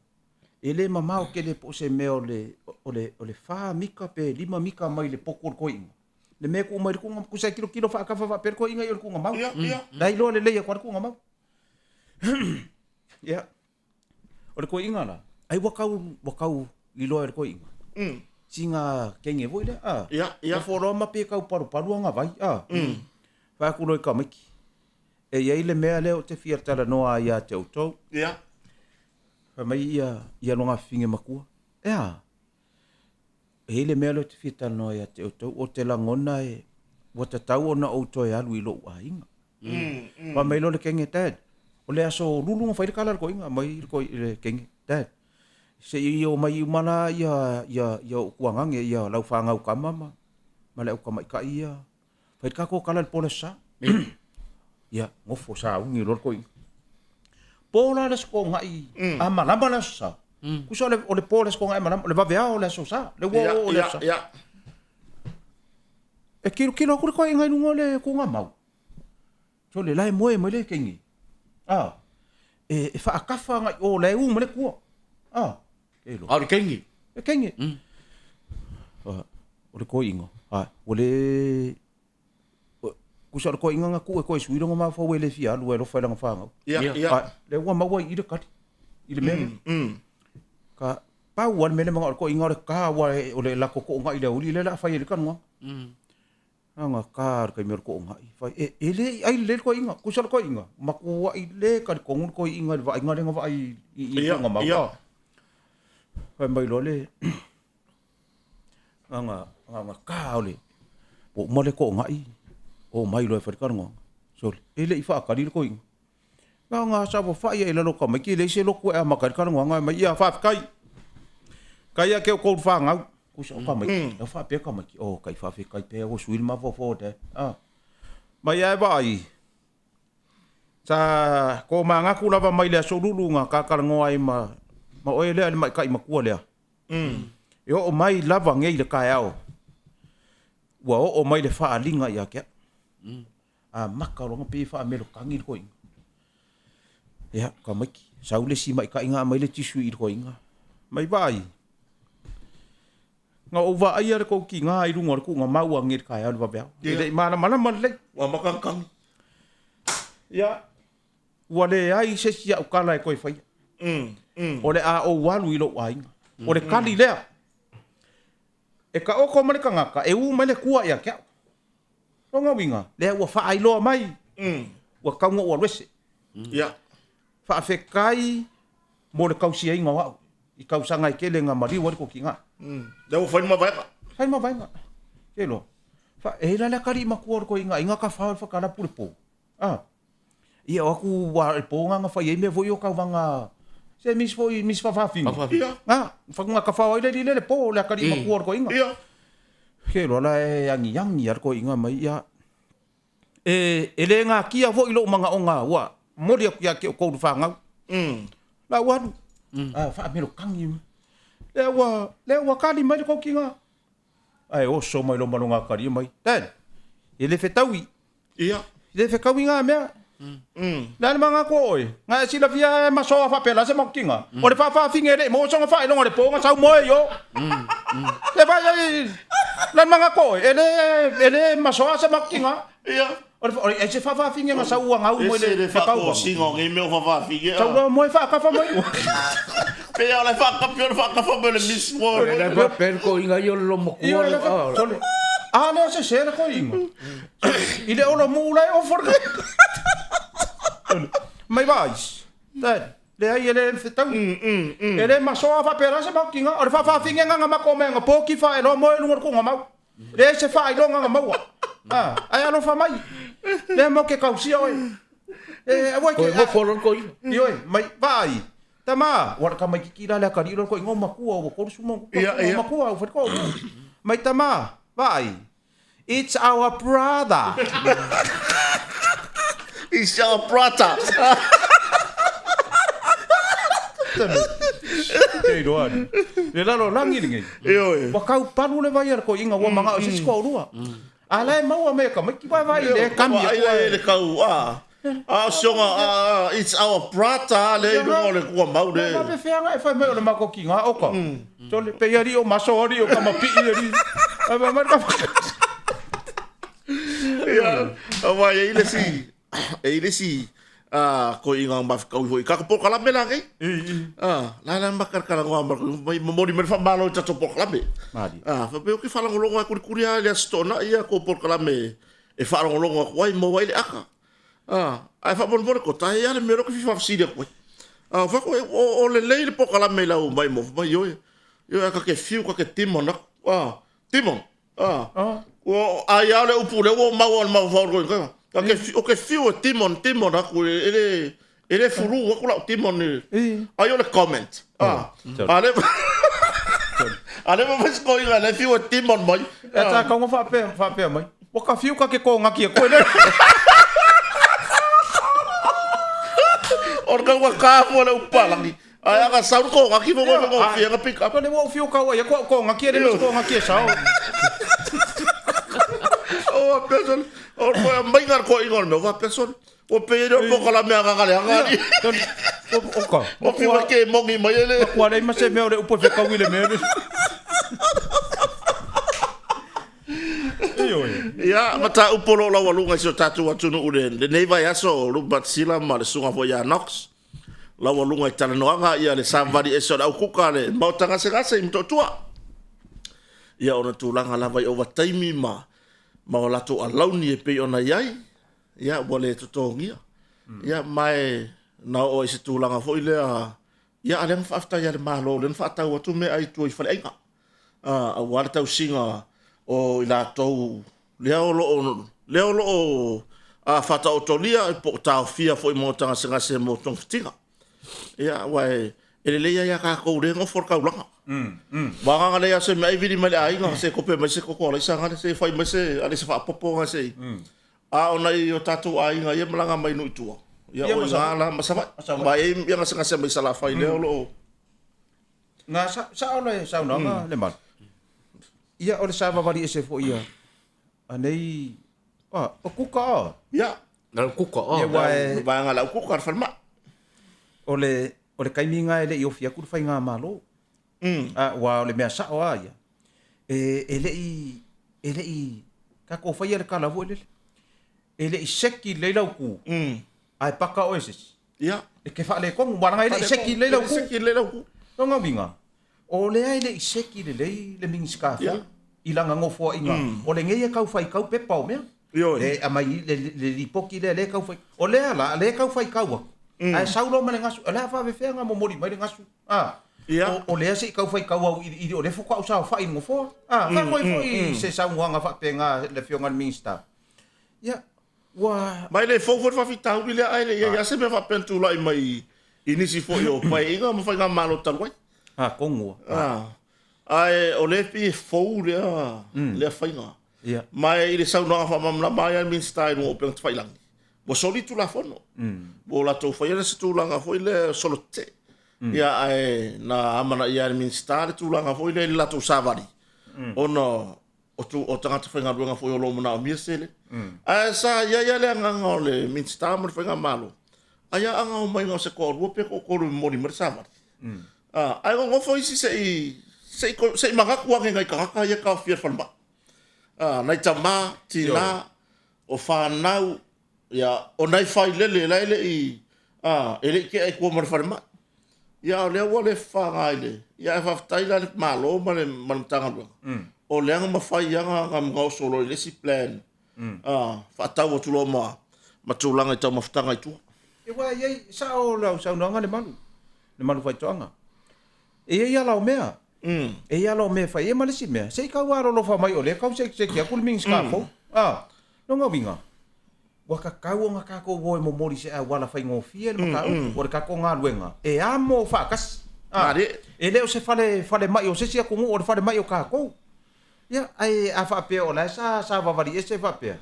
E le mamao tele po o se mea o le, o le, o le fa mita pe lima mita mai le potu o le toeaina. Le mea e tuu mai le tuuga, tusa e tilotilo faatafa faapea le toeaina i o le tuuga mau. Ia, ia. La iloa lelei atu lava le tuuga mau. Ia, o le toeaina la, ai ua tau, ua tau iloa e le toeaina. Sina kenge foi lea, a. Ia, ia. Nofo loa ma pei e tau palupalu ana vai, a. Fai atu loa i tamaiti, e i ai le mea lea ou te fia talanoa ai ia te outou. Ia. Fai mai ia, ia lona afifine matua, E a? E i ai le mea lea ou te fia talanoa ia te outou, ou te lagona e, ua tatau ona ou toe alu i lou aiga. Fai mai loa le kenge, Dad, o le aso lulu na fai le kala a le toeaina, aumai le toi, le kenge, Dad, se i omai uma la ia, ia, ia ou tuagane, ia lau fanau tama ma, ma le au tamaitai ia, Fai le tatou tala i le po o le Aso Sa. Ia, nofo sauni loa le toeaina. Po la le Aso Toonai, a malama le Aso Sa. Tusa o le, o le po o le Aso Toonai a malama, o le vaveao o le Aso Sa, le ua oo o le Aso Sa. E tilotilo atu le toeaina i luga o le tuugamau. Sole, la e moe mai le kenge. A, e, e faatafa agai o, la e u mai le tua. A, e A o le kenge. E kenge. A, o le toeaina, a, ua le, tusa o le toeaina na tuu e toe sui lona mafaufau e le fia alu e alofa i lana fanau. Ia, ia. A, lea ua maua i i le tali, i le mea lea. Ka, pau lava le mea lea manao le toeaina o le ta aua o le latou toonai i le aoauli lea o le a fai ai le talanoaga. Ana ka le taimi o le toonai, fai, e, e le i ai lelei le toeaina. Tusa o le toeaina, matuai le talitonu le toeaina i le vaaiga lea na vaai i, i Ia, tona mau. ia. Fai mai loa le, ana, ana ka o le, ua uma le toonai, omai loa e fai le talanoaga. Sole, e le i faatali le toeaina. Na ona saofafai ai i lalo o tamaiti, e leai se lotu e amata ai le talanoaga, ae mai, ia, faafetai. Kai ia ke o kou fanau. Kusa o tamaiti, mm. faapea tamaiti, oh, kai faafetai pea ua sui le mafaufau o dad. Ah. Mai ae vaai, sa ko manatu lava mai le aso lulu na tatalanoa ai ma, ma oe lea le maitai matua lea. E oo mai lava nei le taeao, ua oo mai le faaaliga ia te au. Amata loa ona pei e faamelotagi le toeaina. Ia, tamaiti, sau le isi maitaiga aumai le tissue i le toeaina. Mai vaai, na ou vaaia le tou tiga i luga o le tuugamau anei i le taeao i le vaveao. E le i malamalama lelei. Ua amata ona tagi. Ia, ua leai se isi au tala e toe faia. O le a ou alu i lou aiga. O le tali lea. E taoto mai le tagata, e u mai le tua ia te au. Lona uiga, lea ua faailoa mai, ua tatau ona ou alu ese. Ia. Faafetai mo le tausiaina o au i tausaga e tele na maliu ai le tokiga. Lea ua fai le mavaega. Fai le mavaega. Te iloa. Fa, e la le atalii matua o le toeaina aiga ka fao i le whakarapu le pō. Ah. Ia o aku wā le pō ngā ngā whai ai mea foi o kauvaga Se misi foi misi faafaafine. Faafaafine. Ia. Ga, fakuga kafao ai le alii lea le po, le akalii matua o le toeaina. Ia. Ke loa la e agiagi lava le toeaina mai, ia, e, e le gatia foi lou manaoga ua momoli atu ia te outou le fanau. La ua alu, a faamelokagi mai. Lea ua, lea ua tali mai le tou tina. Ae oso mai loa ma lona atalii mai, Dad, e le fetaui. Ia. E le fetaui na mea. Le a le manatu o oe? Na e silafia e masoa faapela se makutina. O le faafaafine e le i maua sona faailoga o le po na sau moe i o. Le vai ai, le a le manatu o oe? E le, e le masoa se makutina. Ia. O le, o le, se faafaafine na sau ua gau mai le, le le faatosina o nei mea o faafaafine. Sau loa moe faakafa mai. Pei o le faakapi o le faakafa mai le Miss World. Le faapea le toeaina ia o le lomatua. Ia, sole. A lea se se le toeaina. I le olo mu la e ofo le. Mai vai. Leai e le fetaui. E le masoa faapea se makutina. O le faafaafine na mako mea na poki faailoa moe luga o le tuugamau. Leai se faailoga na maua. A, ae alofa mai. Lea mo ke tausia oe. E, aua e ke... Koe nofo loa le toeaina. Ioe, mai, vaai. Tama, ua le tamaititi la le atalii loa le toeaina o matua, ua 30 ma ona Ia, ia. matua, ua faitoa. Mai tama, vaai. It's our brother. It's our brother. Kei roa ni. Le lalolagi lenei. Ioe. Ua tau palu le vai a le toeaina ua manao i se isi toalua. A la e maua mea e tamaiti vaivai le kami Ua atu ai le kau a. A o sioga a it's our brother le i luga o le tuamau le. Na faapefea e fai mai o le matou tiga oka. Sole pei alii o maso alii o kamapii alii. Ai fai mai le Ia, aua e i le si e i le isi toeaina mafutaui foi i tatou polokalame la nei. La la makalakalagoa mai momoli mai le faamalo i tatou polokalame. Faapea ou te faalogologo lava kulikuli lava i le Aso Toonai ia tou polokalame e faalogologo atu ai maua ai le aka. Ae faamolemole kota e i ai le mea lea ou te fia faafesili atu ai. Fai atu o lelei le polokalame i lau mai mo mai ioe. Ioe a ta te fiu ta te demon atu. Demon. Ua ai lava le upu lea ua maua i le mafaufau o le toeaina. Ou te fiu e demon, demon atu e le, e le fulu atu lau demon i, ai o le comment. A lea, a lea fai si toeaina lea e fiu e demon mai. E tā kaunga faapea, faapea mai. Ua ka fiu ka ke kōngaki e koe lea. O le kaunga kāfua le upu palagi. Ae a ka sau le kōgaki fo koe whakawhia ka pick up. Ko le ua whio kau ai ko kōgaki e le mas kōgaki e sao. O a person, o koe a mai ngā koe ingoa le mea, o person, o pe i reo poka la mea ngā le anga ni. Oka. O whiwa ke mongi mai e le. Kua lei ma se mea o le upo whekau i le mea le. Ia, ma tā upo lo lau alunga i si o tātou atunuu le, lenei vai aso, Rupert Sila ma le sunga foi ia Knox. Laualuga i talanoaga ia le savali ese o le aukuka le maota gasegase i Motootua. Ia ona tulaga lava i ovataimi ma ma o latou alauni e pei ona i ai, ia ua le totogia. Ia ma e na oo i se tulaga foi lea, ia a lea na faafetai a le Malo lea na faatau atu meaai i tua i faleaiga. Aua le tausiga o i latou lea o lo o, lea o lo o faataotolia po o taofia foi mo gasegase mo togafitiga. Ia, aua e, e lelei lava ia tatou lea e nofo le taulaga. Aua na ona leai lava o se mea e vili mai le aiga, se kope mai se koko alaisa gale, se fai mai se alaisa faapopo ga se i. A o nai o tatou aiga ia e malaga mai nuu i tua, ia o i ina la ma Savaii. Aua e i ai gasegase mai Salafai lea o lo o Na sa, sao le saunoaga le malu. Ia o le savavali ese foi ia a nei a o kuka a. Ia. Na le kuka a. Ia ua e vaega le au kuka le falemai. O le o le taimi na e le i ofi atu le faigamalo. A ua o le mea sao a ia. E e le i e le i tatou faia le tala foi lele. E le i seki lelei lau ku. Ae paka oe se isi. Ia. E te faaletonu, aua leaga e le i seki lelei lau ku. E le i seki lelei lau ku. Lona uiga, o lea e le i seki lelei le Minisita fou i lana nofoaiga, o lenei e tau faitau pepa o mea. Ioe. E aumai le lipoti lea, lea e tau faitau. O lea la, lea e tau faitau atu, ae sau loa ma le gasu, o le a faapefea ona momoli mai le gasu? A, Ia. o lea se i tau faitau auiliili, o lea faatoa ou saofai i le nofoa. A, faamoe foi se saunoaga faapena a le Afioga i le Minisita. Ia, Ua. Ma e le fou foi le faafitauli lea, ae le i ai lava se mea faapea na tulai mai i nisi foi o paeaiga ma faigamalo talu ai. A kongua. A, ae o lea e pei e fou lea, lea faiga. Ia. Ma i le saunoaga faamalamalama ai a le Minisita i luga o upega tafailagi, ua soli Tulafono. Ua latou faia le se tulaga foi lea solo tetee. Ia ae na amanaia e le Minisita le tulaga foi lea i le latou savali, ona o, tu, o tagata faigaluega foi o lo o manaomia se mm. Ae sa i ai lava le agaga o le Minisita ma le Faigamalo, ai a aga omaiga o se toalua pe toatolu e momoli mai le savali. Ah, ae nonofo isi se i se i se i manatu ane nai tagata ia taofia i le falemai. Ah, nai tama, tina, o fanau, ia, o nai failele la e le i, ah, e le i tea i tua ma le falemai. Ia, o lea ua le fafaga i le, ia, ae faafetai la i le Malo ma le, ma le Matagaluega, o lea na mafai lava ona gaoso loa i le isi plan, ah, faatau atu loa ma, ma tulaga i taumafataga i tua. Aua e i ai, sao lau saunoaga Lemalu, Lemalu Faitoaga. E i ai ala o mea. E i ai ala o mea e fai ai ma le isi mea, se i tau alolofa mai o lea e tau sekiseki atu le Minisita fou. A, lona uiga, ua tatau ona tatou o e momoli se auala faigofie le mataupu. O le tatou galuega, e amo faatasi. A, e le o se fale falemai o se isi atunuu, o le falemai o tatou. Ia, ae a faapea o la e sa savavali ese faapea,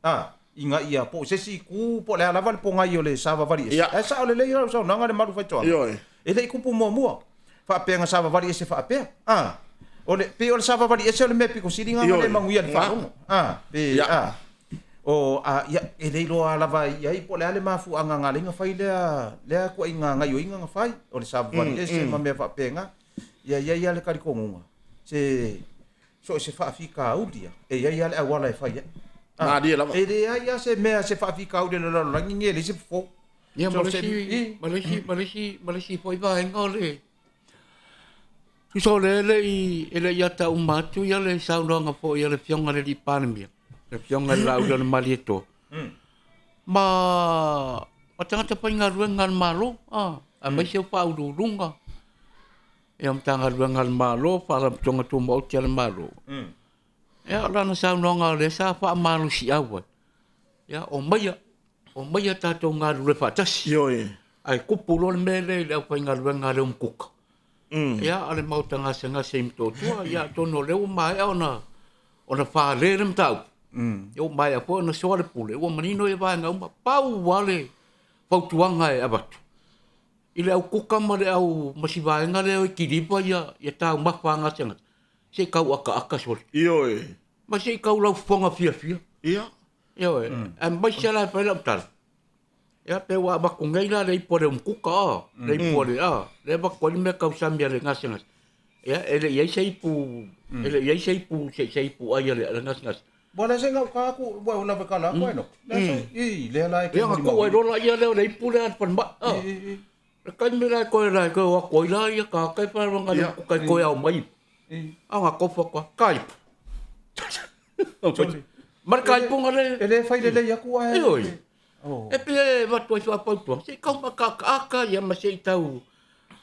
A, ina ia, po o se isi itu, po o le a lava le pogai o le savavali ese, ae sao lelei lau saunoaga le malu faitoaga. Ioe. E le i tupu muamua, faapea na savavali ese faapea. A, o le, pei o le savavali ese o le mea pito sili na le manuia i le faalogo. A, pe, a, o, a, ia, e le iloa lava i ai po o le a le mafuaaga na ala ai ona fai lea, lea ituaiga gaioiga na fai, o le savavali ese ma mea faapena. Ia, e i ai lava le talitonuga, se So o se faafitauli lava, e i ai lava le auala e fai ai. Malie lava. E leai lava se mea, se faafitauli a le lalolagi nei e leai se fofo. Ia, ma le isi, ma le isi, ma le isi, ma le isi foi vaega o le, tusa o lea e le i, e le i ata uma atu ia le saunoaga foi a le Afioga i le Alii Palemia, le Afioga i le Laaulialemalietoa, ma, ma tagata faigaluega a le Malo, aemaise o Faauluuluga. Ia Matagaluega a le Malo, Faalapotopotoga Tumaoti a le Malo. Ia o lana saunoaga o lea sa faamalosiau ai, ia omaia, omaia tatou galulue faatasi. Ioe. Ae tupu loa le mea lea i le aufaigaluega a le Umukuka. Ia o le maota gasegase i Motootua, ia atonu o lea ua maea ona ona fale le mataupu. Ia ua maea foi ona soa le pule, ua manino ia vaega uma. Pau lava le fautuaga e avatu, i le au kuka ma le au ma si vaega lea e kiliva ia ia taumafa a gasegase, se i tau akaaka sole. Ioe. Ma se i tau laufofoga fiafia. Ia. Ioe. Aemaise la e fai lau tala, ia pe ua avatu nei la le ipu a le umukuka a, le ipu a le a, lea e avatu ai le mea tausami a le gasegase. Ia e le i ai se ipu, e le i ai se ipu, se, se ipu ai a le gasegase. Ua le se gauta aku, ua ula ve kala aku eno. Le se, i, lea la e ke Ia, na tuu ai loa la ia lea o le ipu lea a le falemai. Ah. Le taimi la e toe la e toe o atu ai la ia ka kai pa nga le ku kai toe ao mai. A nga kofa kwa ka ipu. Ma le ka ipu nga le. E le fai lelei aku ae. Ioe. E pei e avatu ai faafautuaga, se i tau makaakaaka ia ma se i tau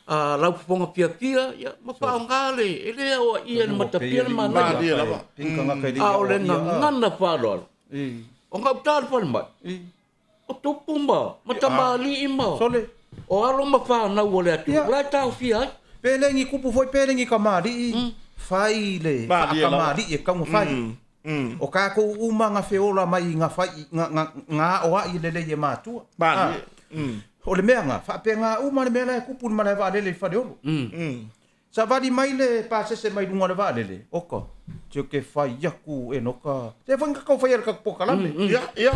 laufofoga fiafia ia ma faaaoga le, e le aoaia e le matapia le manaia. A o le gagana faaaloalo, o gauta le falemai, o tupu ma ma tamalii ma o alo ma fanau o le atunuu, o la e taofia ai. Pe le ni tupu foi pe le ni tamalii, fai le faatamalii e tatau ona fai. O tatou uma na feola mai na fai na na na aoai lelei e matua. Malie. O le mea na, faapena uma le mea la e tupu i le malae vaalele i Faleolo. Savali mai le pasese mai luga o le vaalele, oka, se ke fai aku Enoka. Se foi na tatou faia le tatou polokalame. Ia, ia.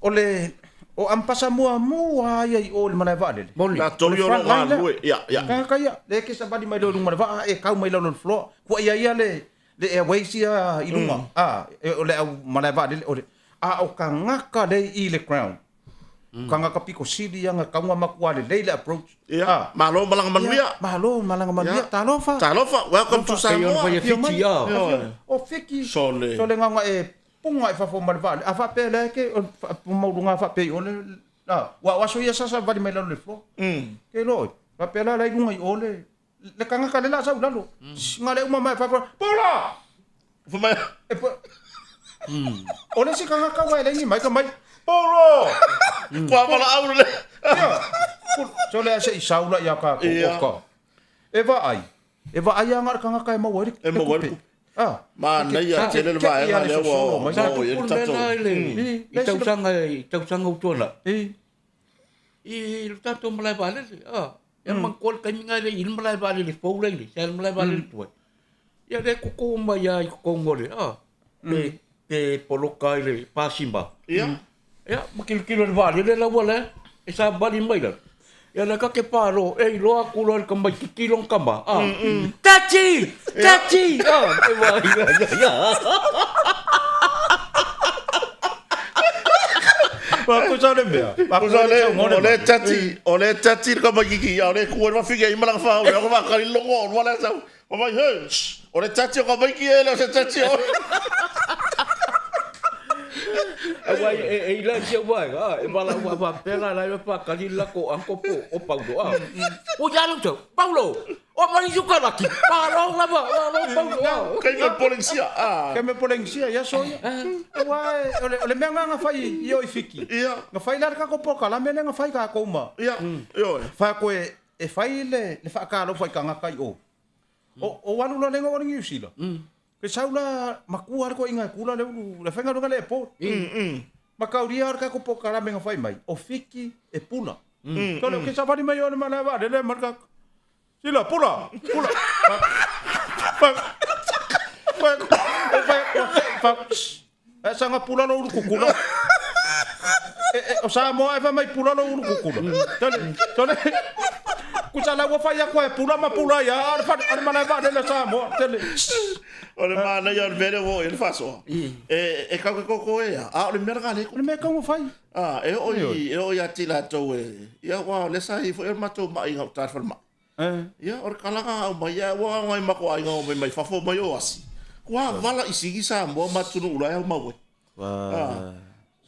O le o Ampasa muamua lava ia i o i le malae vaalele. Moni. Latou ia o lo o galulue. Ia, ia. Tagata ia, lea e te savali mai loa i luga o le vaa, e tau mai lalo i le floor. Kuaia ia le le airways ia i luga, a, o le au malae vaalele, o le, a o tagata lea i le ground, tagata pito sili ia na tatau ona matua lelei le approach. Ia, malo malaga manuia. Malo malaga manuia, talofa. Talofa, welcome to Samoa. Pei ona faia Fiti, a. O Fiti, Sole. Sole na ona e puga i fafo ma le vaalele, a faapea lea ke, o maualuga faapea i o le, a, ua o aso ia sa savali mai lalo i le floor. Ke iloa oe, faapea la la i luga i o le, Le tagata le la sau lalo. Nga le uma mai fa Pola! Fa mai. E po. O le isi tagata ua e leai ni mai ka mai. Polo! Kua wala au le. Ia. Sole a se i sau la ia kākou, oka. E vaai, e vaai lava na o le tagata e maua ai le tupe. Manaia tele le vaega lea ua oo i ai le tatou. I tausaga i tausaga ua tuanai. I le tatou malae vaalele. Ia manatua le taimi lena e le i i le malae vaalele fou la i nei, sa i le malae vaalele tuai. Ia lea e tutu mai lava i totonu o le, pe poloka i le pasima. Ia. Ia, ma tilotilo i le vaalele la ua la e savali mai lalo. Ia la ta te palo, e iloa atu loa e le tamaititi lona tama, a, Tati! Tati! A, e vaai ia ia. Tusa o le mea. Tusa o le, o le tati, o le tati le tamaititi, a o le ku ai le fafine ai ma lana fāu, lea o ka faatali logo o lua lea sau. Fai mai, he, shh, o le tati o tamaiti e le o se tati o oe. Aua e, e ila i si au vaega, a, e valaau faapea la la e faatali le latou uncle po o Paulo, a. Ua ia lau tau, Paulo, o mai sukalaki, malo lava, malo Paulo, a. Kai me Polenisia, a. Kai me Polenisia, ia so ia. Aua o le, o le mea lena na fai i o i Fiti. Ia. Na fai la le tatou polokalame lea na fai tatou ma. Ia, ioe. Fai atu e, e fai le, le faatalofa i tagata i o. O, o alu loa lenei o le Niu Sila. Ke sau la matua le toeaina e kula le ulu, le faigaluega le airport. Mataulia o le tatou polokalame na fai mai, o Fiti e pula. Tole, ke savali mai o le malae vaalele ma le tatou. Sila, pula, pula. Fa, fa, fa, fa, fa, saga pula lo ulu kukula. E, e, o Samoa e fai mai pula lo ulu kukula. Tole, tole. Kusa la ua fai aku e pula ma pula ia, a o le fale, o le malae vaalele o Samoa. Tele. O le manaia o le mea lea ua oo i ai le faasoa, e, e kau ke koko e ia, a o le mea lena lea O le mea e tau ona fai. A, e oo i, e oo ia te i latou e, ia aua o lea sa i ai foi o le matou ma'i i gauta i le falemai. Ia, o le kalaga a aumai, ia ua nai matou aiga o mai mai fafo mai o asi, ua vala i sigi Samoa ma atunuu la e aumau ai. A,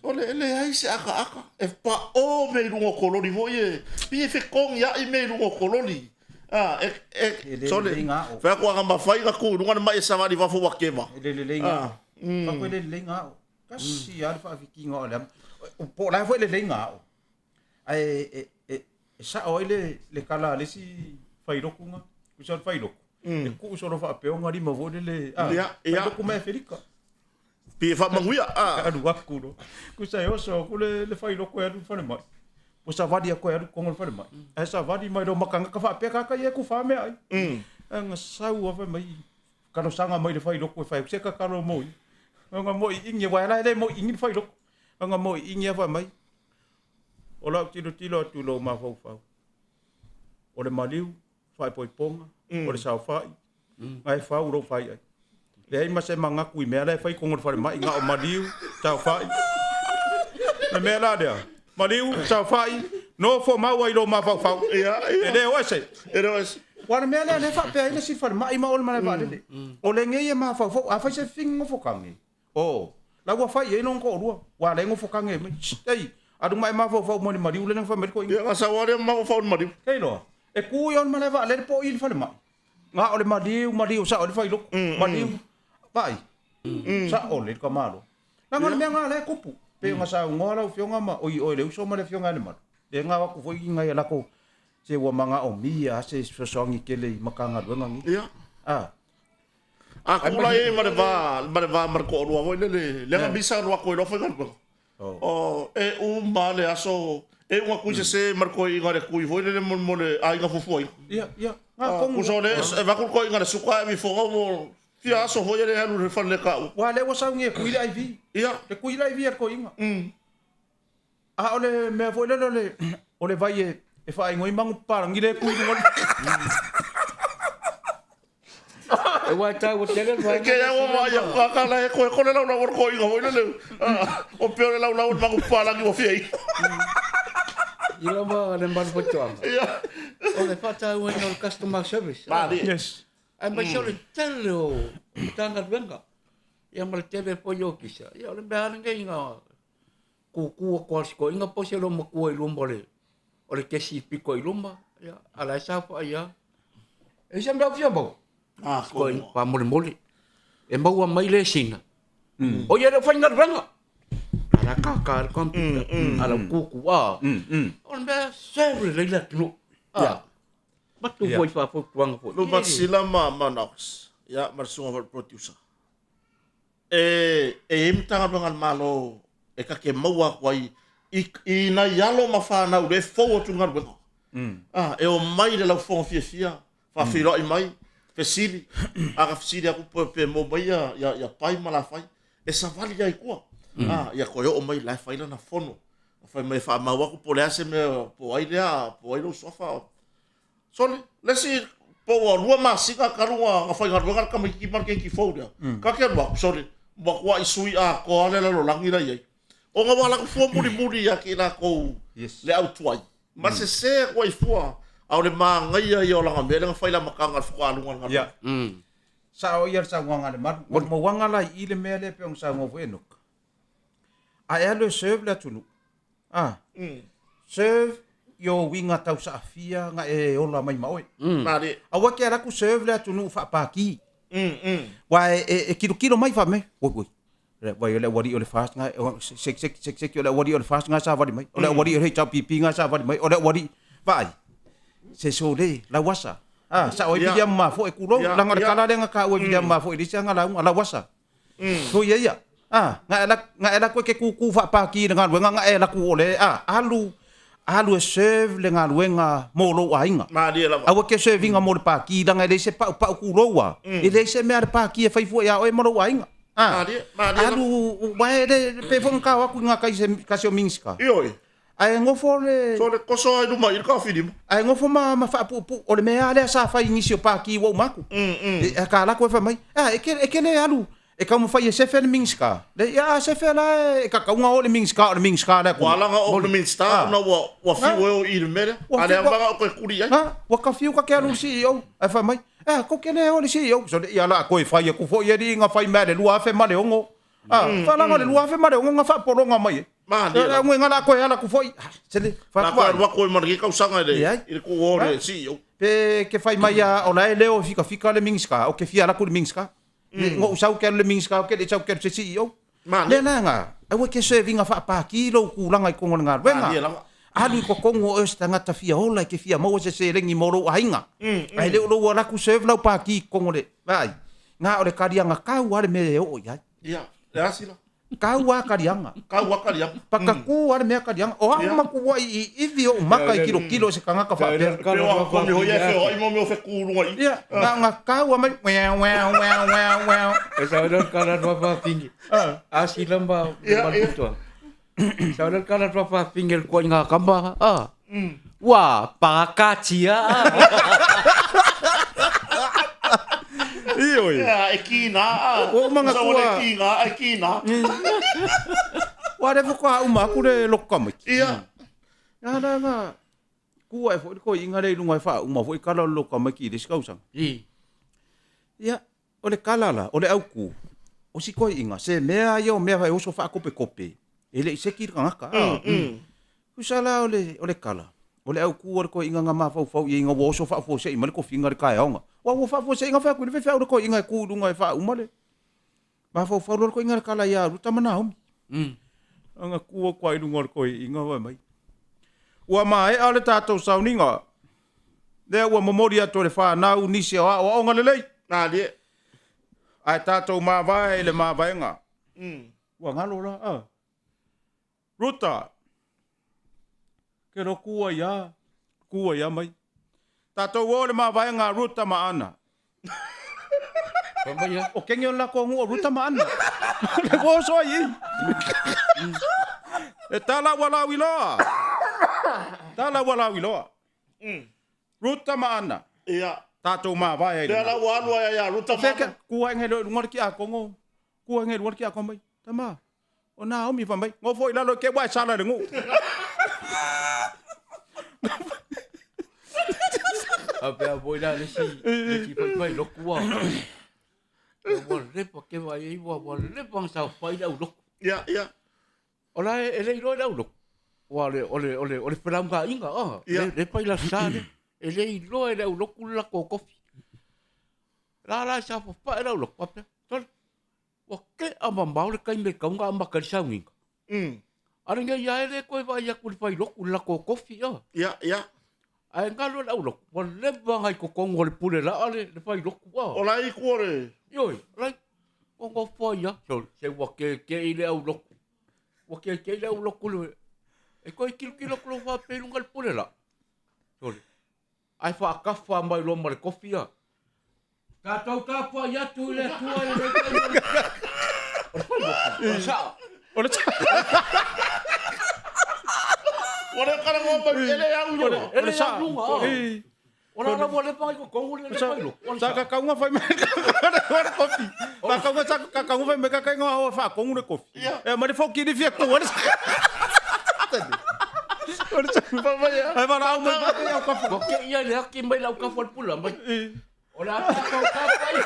so le, leai se akaaka, e paʻō mea i luga o kololi foi e, pei e fetogiaʻi mea i luga o kololi. A, e, e, E le sole, lelei ngā o. fai atu ana mafai na tu i luga le maʻi e savali i fafo ua keva. E le lelei ngā o. Fai atu e le lelei ngā o. Tasi lava le faafitiga o le Po o la foi e lelei ngā o. Ae e, e, e sao ai le, le tala a le isi failoku nga. Kusa o le failoku. E kuu solo faapea o lima foi lele. Ah, Ia, ia. Failoku mai Aferika. Pi e faamanuia. Ah. Alu aku lo. Kusa e oso aku le, le failoku e alu i le falemai. Ua savali aku e alu i totonu o le falemai. Ae savali mai lo makagaka faapea kaka ia e kufa mea ai. Ae na sau a fai mai talosaga mai le failoku e fai atu se tatalo mo ia. Ona moʻiʻiņi, aua e la e le moʻiʻiņi le failoku. Ona moʻiʻiņi a fai mai, o lau tilotilo atu i lou mafaufau, o le maliu, faaipoipoga, o le saofai, na e fau lou faiai. Leai ma se manatu i mea la e fai i totonu o le falemai, na o maliu, saofai. Le mea la lea, maliu, saofai, nofo maua i lou mafaufau. Ia, ia. E le o ese. E le o ese. Aua o le mea lea lea e faapea ai le isi falemai ma o le malae vaalele. O lenei e mafaufau, afai se fifini nofotage, oh, la ua fai i ai lona toalua, ua ala ai nofotage mai. Shh, ei, alu ma e mafaufau mo le maliu lea na fai mai le toeaina. Ia, na sau lava lea mafaufau i le maliu. Kei loa, e tu ia o le malae vaalele po o i le falemai. Na o le maliu, maliu, sao ai le failoku. Maliu, vaai, sao lelei le tamaloa. Leaga o le mea lena o lea e tupu, pei ona saunoa lau Afioga ma, oi, oe le uso ma le Afioga ia Lemalu, lea na o atu foi nai a latou Se ua manaomia lava se fesoasoani tele i Matagaluega nei. Ia. A. A ku la i ma le va, ma le va ma le toalua foi lele, lea na misa alu atu ai loa faigaluega. Oh. O, e uma le aso, e uma kui sese ma le toeaina le kui foi lele mo, mo le aiga fuafuaina. Ia, ia, nga tonu. Kusa o le, e vaku le toeaina le suka e mifoga mo fia aso foi e le alu i le fale le kau. Ua lea ua sauni e kui le IV. Ia. Le kui le IV a le toeaina. A o le mea foi lele o le, o le vai e, e faaigoa ai magu papalagi lea e tu i luga o le... E ua e taua tele le vaega Ke lea ua sila vaai ma. atu a kala e koe kole laulau o le toeaina foi lele. O pea o le laulau o le magu papalagi ua fia inu. I lava le malu faitoaga. Ia. O le faatauaina o le customer service. Malie. Yes. Aemaise o le tele o Matagaluega. Ia ma le tele foi o ofisa. Ia o le mea lava lenei na kūkū atu a le sikoiga po o se loomatua i luma o le o le kesi pito i luma, ia, a la e saofai lava. E i ai se mea o fia maua? Ah, Sikoiga, faamolemole. E maua mai le sina. O ia le faigaluega. A la kākā le computer, a lau kūkū, a. O le mea Ia serve lelei le atunuu. Ia. Matu foi faafautuaga foi. Lumatisila ma ma Knox. Ia ma le susuga foi i le producer. E e i ai Matagaluega a le Malo e ta te maua atu ai i i nai alo ma fanau lea e fou atu i le galuega. Ah, e omai i le laufofoga fiafia, faafeiloai mai, fesili, a ka fesili atu pe pe maua mai ia ia ia Pai ma Lafai, e savali lava i tua. Ah, ia toe oo mai la e fai lana fono. Fai mai e faamau atu po o le a se mea, po o ai lea, po o ai lou suafa. Sole, le isi po ua 2 masina talu ona faigaluega le tamaitiiti ma le keiki fou lea, ta te alu atu, sole, ua matuai sui atoa le lalolagi la e i ai. Ona ua alu atu fua mulimuli ia te i latou le au tuai, ma sese atu ai fua, a o le manaia ia o lana mea lea na fai i le amataga o le faatoa aluga i le galuega. Sao ia le saunoaga a Lemalu. O le mauaga la i i le mea lea e pei ona saunoa foi Enoka. A e alu e serve le atunuu, a, serve i o uiga tausaafia na e ola mai ma oe. Malie. Aua e te alu atu serve le atunuu faapaki. Aua e tilotilo mai faapea mai, oi oi, vaai o le aualii o le FAST na, seki seki seki seki o le aualii o le FAST na e savali mai, o le aualii o le HRPP na e savali mai, o le aualii, vaai, se sole, lauasa. A, sao ai Viliamu Mafoe, tulou, leaga o le tala lea na taua e Viliamu Mafoe i le isi aga lauga, lauasa. Sui ia ia. A, na e na e alu atu e te kūkū faapaki i le galuega na e alu atu o le, a, alu, alu e serve le galuega mo lou aiga. Malie lava. Aua e te serve ina mo le paki leaga e leai se paupau tulou a, e leai se mea a le paki e fai fua ia oe ma lou aiga. A, Malie, malie lava. alu, aua e le, pei foi ona tao atu i gatai i se tasi o Minisita. Ioe. Ae nofo le. Sole koso ai luma i le kafilima. Ae nofo ma, ma faapuupuu. O le mea lava lea sa fai i nisi o paki ua uma atu. E, a ka alu atu e fai mai, a, e ke, e ke le alu, e taumafai e sefe le Minisita. Le, ia, a sefe la e tatau ona o le Minisita o le Minisita o le atunuu. Ua ala ona oo le Minisita ona ua, ua fiu e o i le mea lea. Ua A le fiu, aoga o toe tuli i ai. A, ua ka fiu ka ke alu i le CEO. Ae fai mai, a, tou te le o i le CEO. Sole, ia o le a toe fai atu foi alii na fai mai i le 2006. A, faalaga o le 2006 na faapologa mai ai. Malie lava. Uiga la toe ala atu foi. Se le La toe alu atu ai ma lenei tausaga i le i le tuu o le CEO. Pe ke fai mai a o la e leo e fikafika le Minisita, o ke fia alu atu i le Minisita. Na ou sau ke alu i le Minisita, ou ke le i sau ke alu i se CEO. Malie. Lea la na, aua e te serve ina faapaki lou tulaga i totonu o le galuega. Malie lava. Alu i totonu o oe o se tagata fia ola e te fia maua se seleni mo lou aiga. Ae le o lou alu atu serve lau paki i totonu o le, vaai, na o le kaliaga tau lava le mea e oo i ai. Ia, le a sila? Kau a kaliaga. Kau a kaliaga. Pataku a le mea kaliaga. O au matuai i ivi oʻu maka i kilokilo i se tagata faapea. Pe o a komi hoi e feoai mo mea o feku lunga i. Ia, na ona kau a mai, wea, wea, wea, wea, wea. E sao le kala atu a fafine. A sila ma ma le putoa. Sao le kala atu a fafine le koinga kama. A. Ua pakatia. Ioe. Ia, e kina. Ua uma Sa na ua le tua. kina, e kina. Ua le faatoa uma atu le loto tamaiti. Ia. Na la na kua e foi le toeaina lea i luga e faauma foi kala o le loto tamaiti i le isi tausaga. Ia, o le kala la, o le autu, o si toeaina, se mea ia o mea e oso faatopetope, e le i seki le tagata. Tusa la o le, o le kala, o le autu o le toeaina na mafaufau i ai ina ua oso faafuasei mai le tofiga i le taeaoga. Aua ua faafuasei na fai atu i le faifeau le toeaina e tu i luga e faauma le mafaufau loa le toeaina i le kala ia Ruta ma Naomi. Ana tu atu lava i luga o le toeaina fai mai, Ua maea le tatou sauniga, lea ua momoli atu e le fanau nisi o aoaoga lelei. Malie. Ae tatou mavae i le mavaega. Ua galo la, a. Ruta, ke lo kua ia, kua ia mai. Tatou o le mavaega a Ruta ma Ana. Fai mai ia. O kenge o le latou nuu o Ruta ma Ana. Le ua oso ai i. E tala ua lauiloa. Tala ua lauiloa. Ruta ma Ana. Ia. Tatou mavae ai Lea la ua alu ai ia Ruta ma Ana. Kua inge lo lunga le ki a kongo. Kua inge lua le ki a kongo mai. Tama. O Naomi fai mai, Nofo i lalo i ke ua e sala i le nuu. A pea foi la le isi, le isi faifai lotu a. Ua lepa ke vai ai, ua ua lepa ang saofai le au lotu. Ia, ia. O la e le iloa le au lotu. Ua le, o le, o le, o le felaugaiga, ah, Ia. le, lepa i la sa le. E le iloa e le au lotu le latou kofi. La la e saofafai le au lotu, a pea, tole. Ua ke'a mamao le taimi e tatau ona amata ai le sauniga. A o lenei lava e le toe vaai atu i le failotu i le latou tofi a. Ia, ia. Ae galo le aulotu, ua leva ona i totonu o le pule laa le failotu a. O la e i tua o le. Ioe, o la e nonofo ai lava. Sole, se ua keke'i le aulotu. Ua keke'i le aulotu i le. E toe tilotilo atu loa faapea i luga o le pule laa. Sole, ae faatafa mai loa ma le kofi a. Tatou tapuai atu i le Atua i lenei taimi o le O le failotu, o le saa. O le saa. Ua le talanoa mai, e le au i luga. E le au i luga. O la la ua leva i totonu le failotu. O le saa. Sa kakauga fai mai le kofi. Kakauga sa kakauga fai mai kakauga o faatonu le kofi. E ma le foki ni fia tu. Ai valaau mai mai au kafa. Ua kei ai le aki mai lau kafa o le pula mai. O le a tatou tapuai.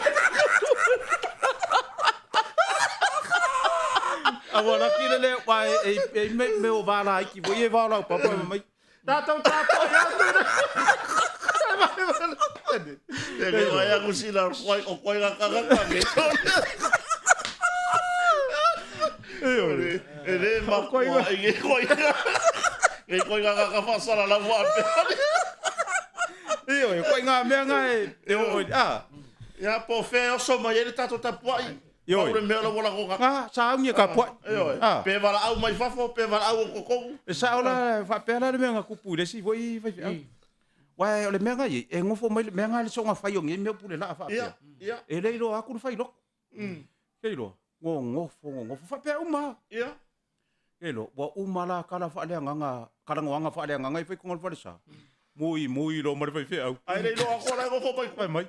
A ua laki le leo wa e e me me o vala iki foi e vala o papa mai. Tatou tapuai atu le. E ke vai aku sila koi o koi ka kaka ka ke. E le ma koi e ke koi. E koi ka ka fa sala la wa pe. Io e koi ngā mea ngā e e o a. Ia po fe oso mai e le tatou tapuai. Ioe. Pau le mea o la ua lako ka. Ngā saungi e ka puai. Ioe. Ah. Pe valaau mai fafo, pe valaau o totonu. E sao la faapea la le mea nga kupu i le isi foi faifeau. Uae o le mea nga iai, e gofo mai le mea nga le soga fai o nei mea o pule laa faapea. Ia, ia. E le iloa atu le fai loko. Ke iloa, gogofo, gogofo, faapea uma lava. Ia. Ke iloa, ua uma la kala faaleagaga, kalanoaga faaleagaga i fai koga o le falesa. Mui, mui loa ma le faifeau. Ae le iloa atu o la e gofo mai. Fai mai.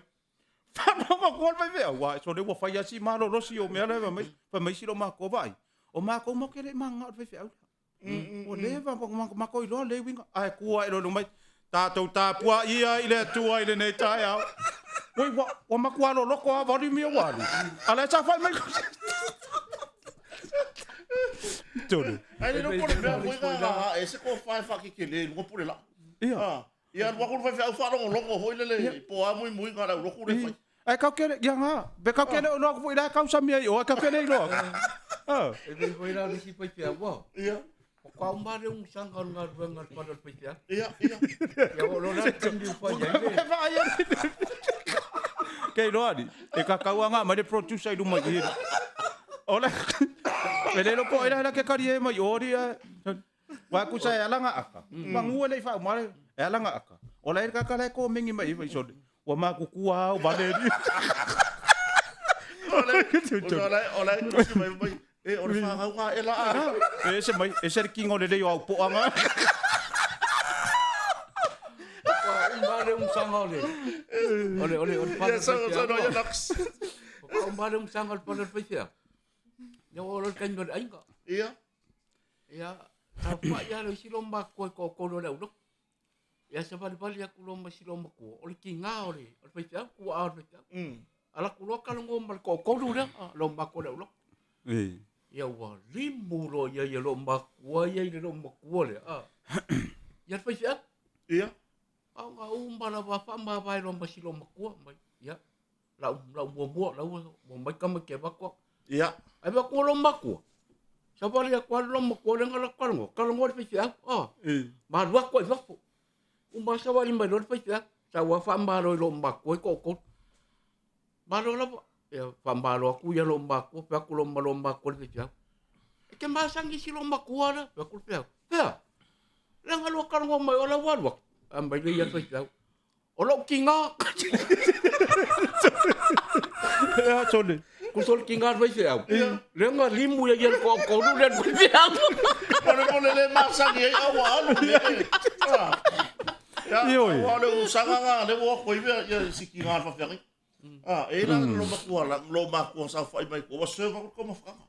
Faalogo atu le faifeau, ua sole ua fai lava si malolosi o mea la e fai mai, fai mai si lo matou vaai, o matou matou te le i mananao i le faifeau lea. Ua leva matou iloa le uiga, ae tu ae loa mai, tatou tapuai ia i le Atua i lenei taeao. Oi, ua matua loloto lava volume ia ua alu, a o la e saofai mai. Tolu. Ae le iloa po o le mea foi na e se tofa e faakekele i luga pule laa. Ia. Ia alu atu le faifeau faalogologo foi lele po o a muimuiga a le aulotu lea e fai. Ae kau ke ia nga, pe kau ke le iloa atu foi la e kausami ai i o, ae kau ke le iloa atu. E pei foi la o le isi faifeau a. Ia. Faatoa uma lava le umusaga o le galuega a le fale o le faifeau. Ia, ia. Ia oo loa la le taimi ua fai ai le. Vaai atu. Ke iloa ali, e kakau aga mai le producer i luma i i. O le, e le iloa po o ai la e ke kalie mai o ali ae. Wa ku sa e ala nga aka. Mangu e le i faauma le, e ala nga aka. O la e kaka la e komegi mai i sole. Ua makukua au vale ni. O le, o la, o la e tusi mai mai, e o le whangau e la a. E ese mai, ese le kinga o le lei o au poanga. Ua uma le umusaga o le, o le, o le, o le fale Ia, sa, sa, no, ia, laks. Ua uma le umusaga o le fale o le faifeau. Ia ua oo loa le taimi o le aiga. Ia. Ia, saofai lava le isi loomatua i toatolu o le aulotu. Ia savalivali atu loa ma isi loomatua, o le tiga o le faifeau, tuaa o le faifeau. Alu atu loa talanoa ma le toatolu lea, loomatua o le aulotu. Ia ua limu loa ia i loomatua ia i le loomatua lea. Ia le faifeau. Ia. A o uma lava faamavae loa ma isi loomatua mai. Ia, lau, lau muamua, lau ua mai tamaiti e avatu au. Ia. Ae avatu o lou matua. Savali atu lava lou matua lea na latou talanoa, talanoa le faifeau, ah. Ma alu atu ai i fafo. Uma savali mai loa le faifeau. Sau lava faamalo i lou matua i toatolu. Malo lava. Ia, faamalo atu ia lou matua, fai atu loa ma lou matua le faifeau. E te masani i si lou matua lea, fai atu le faifeau. Fea? Leaga lua talanoa mai o la ua alu atu. Aumai lea ia le faifeau. O lou tiga. Ea sole. Kuso le tiga le faifeau. Lea na limu ia ia le toatolu lea le faifeau. O le mole le masani ai au alu. Ya, Ioe. ua o le usaga nga le ua koe ia ia si ki ngā whawhiangi. Ah, e la lo makua la lo makua sa whai mai ko wa serve ko ma whakanga.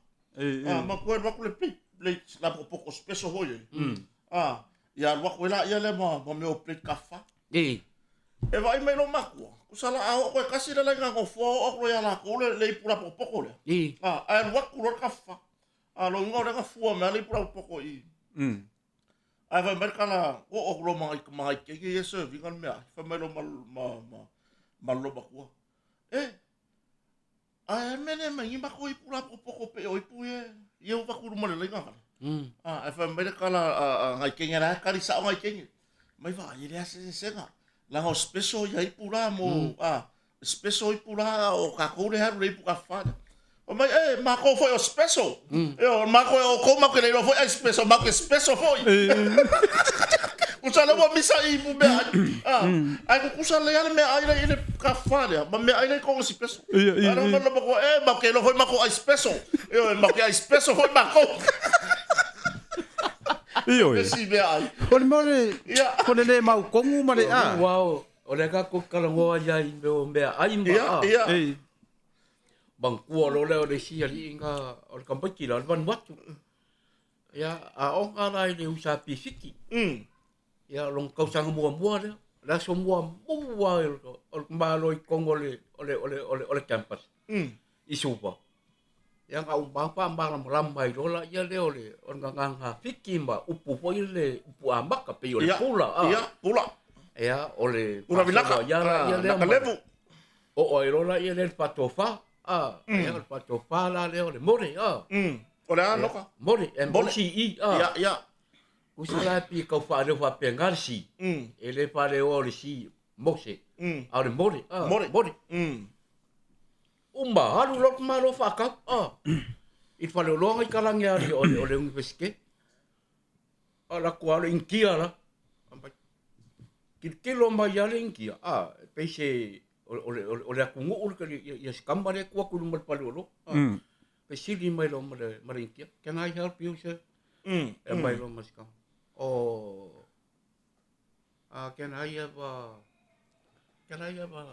Ah, makua e waku le plate, plate la poko special hoi. Ah, ia waku e la ia le ma ma meo plate ka wha. E. E vaai mai lo makua. Ku sala a o koe kasi le lainga ngo fua o ako ia la ko le le ipu la poko le. E. Ah, ae waku lo ka wha. Ah, lo inga o le ka fua me le ipu la poko i. Ae fai mai le kala, o o lo mangai mangai ke ke serving al mea. Fai mai lo ma ma ma ma lo makua. E, ae mele mai ni mako ipu la poko pe o ipu e. Ia o vaku ma le lainga kale. Ae fai mai le tala a nai kenge la e kali sao nai kenge. Mai vaai e leai se eseesega. Leaga o special ia ipu la mo, a, special ipu la o tatou lea e alu i le ipu tafafa lea. Fai mai, e, matou foi o special. Ioe, matou e outou matou te le iloa foi ai special, matou te special foi. Tusa lea ua misa i ipu meaai. A, ae tutusa lelei lava le meaai la e i le tafafa lea ma meaai la e i totonu o le sipeso. Ae lea ua matua, e, matou te iloa foi matou ai special. Ioe, matou te ai special foi matou. Ioe. Isi meaai. O le mea o le, o le le mautonu ma le, a. Aua o lea tatou te talanoa ai i mea o meaai ma, a. Ia, ia. Manatua loa lea o le isi alii na o le tamaiti la o le Vanuatu. Ia, aoga la i le USP Fiti. Ia, lona tausaga muamua lea, le aso muamua o le malo i totonu o le o le o le o le o le campus i Suva. Ia na uma faamalamalama ai loa laia lea o le o le gagana Fiti ma upu foi le upu amata pei o le pula. Ia, pula. Ia, o le Pula vinaka. Ia, ia lea. Naka levu. Oo ai loa laia lea i le faatofa, a, ia o le faatofa la lea o le more, a. O le a Noka? More, M-O-C-E, a. Ia, ia. Tusa la pei e tau faaleo faapena le C. E le faaleoa o le C, Mose, a o le more, a. More. More. Uma, alu loa le tamaloa faatau, a. I le faleoloa na i Kalani a o le Iunivesite. A o atu lava le Initia la. Tilotilo mai lava le Initia, a, e pei se, o le atunuu ia se tama lea e tu atu i luma o le faleoloa. Fesili mai loa ma le Initia, can I help you sir? E aumai loa ma si tama, oh, can I have a, can I have a,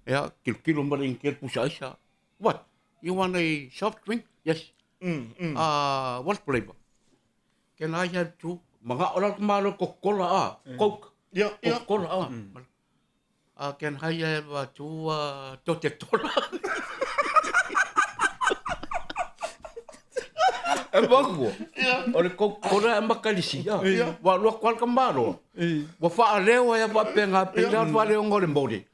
ia, tilotilo mai le Initia i le pusa aisa, what, you want a soft drink? Yes. What flavor? Can I have two? Mana'o la le tamaloa i le Coca-Cola, a, Coke. Ia, ia. Coca-Cola, a. Can I have two tote tola? E maua, o le Coca-Cola e amata i le C, a. Ua alu atu lava le tamaloa, ua faaleo ai lava faapena, pei la o le faaleoga o le more.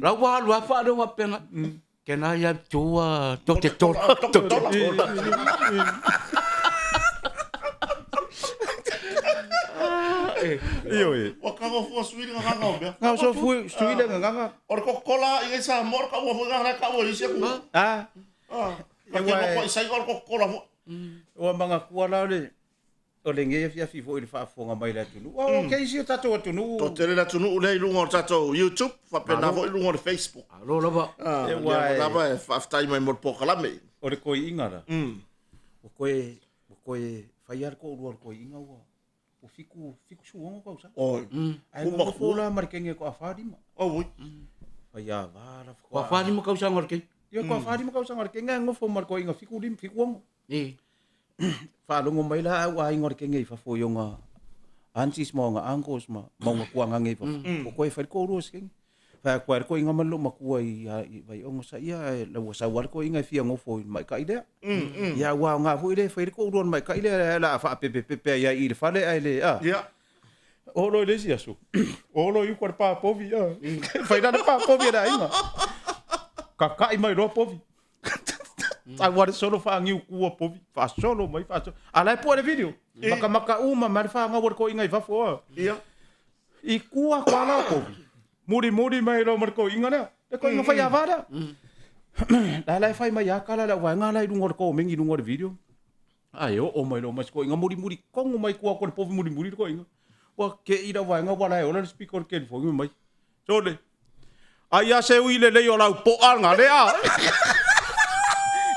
La ua alu lava faaleo faapena. Can I have two tote tola? Tote tola. Ioe. Ua kago fua sui le gagaga o mea. Ngā so fui sui le gagaga. O le Coca-Cola i ngai Samoa o le kaua foi ngā kaua i isi atu. Ah. Ah. E ua e sai o le Coca-Cola foi. Ua mangatua la o le O lenei afiafi foi i le faafofoga mai le atunuu. Oh, ok, isi o tatou atunuu. Toatele le atunuu lea i luga o le tatou YouTube, faapena foi i luga o le Facebook. Malo lava. Ah, e ua lava e faafetai mai mo le polokalame. O le toeaina la. Ua toe, ua toe fai lava le toalua o le toeaina ua, ua fitu, fitu sefulu ono tausaga. Oi. Ae nonofo la ma le kenge toafa lima. Auoi. Faiava la faatoa. Toafa lima tausaga o le kenge. Ia, toafa lima tausaga o le kenge ae nofo ma le toeaina fitu lima, fitu ono. Faalogo mai la au aiga o le kenge i fafo i ona aunties ma ona uncles ma ma ona tuagage i fafo. Ua toe fai le toalua o se kenge. Fai atu ai le toeaina ma le loomatua i i Vaioga sa ia ae la ua sau lava le toeaina e fia nofo i le maita'i lea. Ia aua aoga foi lea e fai le toalua o le maita'i lea o le a faapepepepe ai lava i le fale ae le a. Ia. Oo loa i le isi aso, oo loa i uka le pa povi, a. Fai la le pa povi a le aiga. Kaka'i mai loa povi. Tau ale solo whaangiu kua povi, whaasolo mai, whaasolo. A la e pua le video. Maka maka uma, ma le whaangau o le koinga i fafo a. Ia. I kua kwa la povi. Muri muri mai lo ma le koinga lea. Le koinga whai awa lea. La la e whai mai a kala la waenga la i lunga o le komengi i lunga o le video. Ai o o mai lo mai se koinga muri muri kongo mai kua ko le povi muri muri le koinga. Ua ke i la waenga wala e ola le speaker o le kelifogi mai. Sole. Ai a se ui lelei o lau po'a nga lea.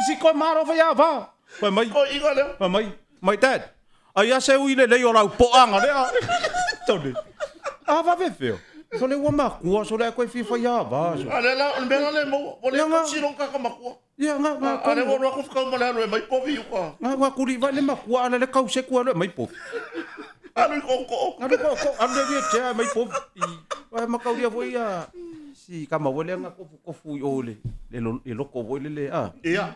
Si koe maro fai a va. Fai mai. Koe inga lea. Fai mai. My dad. Ai a se ui lelei o lau po'a nga lea. Sole. A va ve feo. Sole ua makua sole a koe fia fai a va. A lea la, o le mea la le maua. Ua le tausi lou kaka makua. Ia, nga, nga, A lea ua alu atu whakau ma le alu e mai povi i uka. Nga, nga kuri vai le makua ala le kau seku alu e mai povi. Alu i kookoo. Alu i kookoo, alu le wheelchair e mai povi. Ai makaulia foi ia si kama foi lea nga kofu kofu i o le, le, le loko foi lele a. Ia.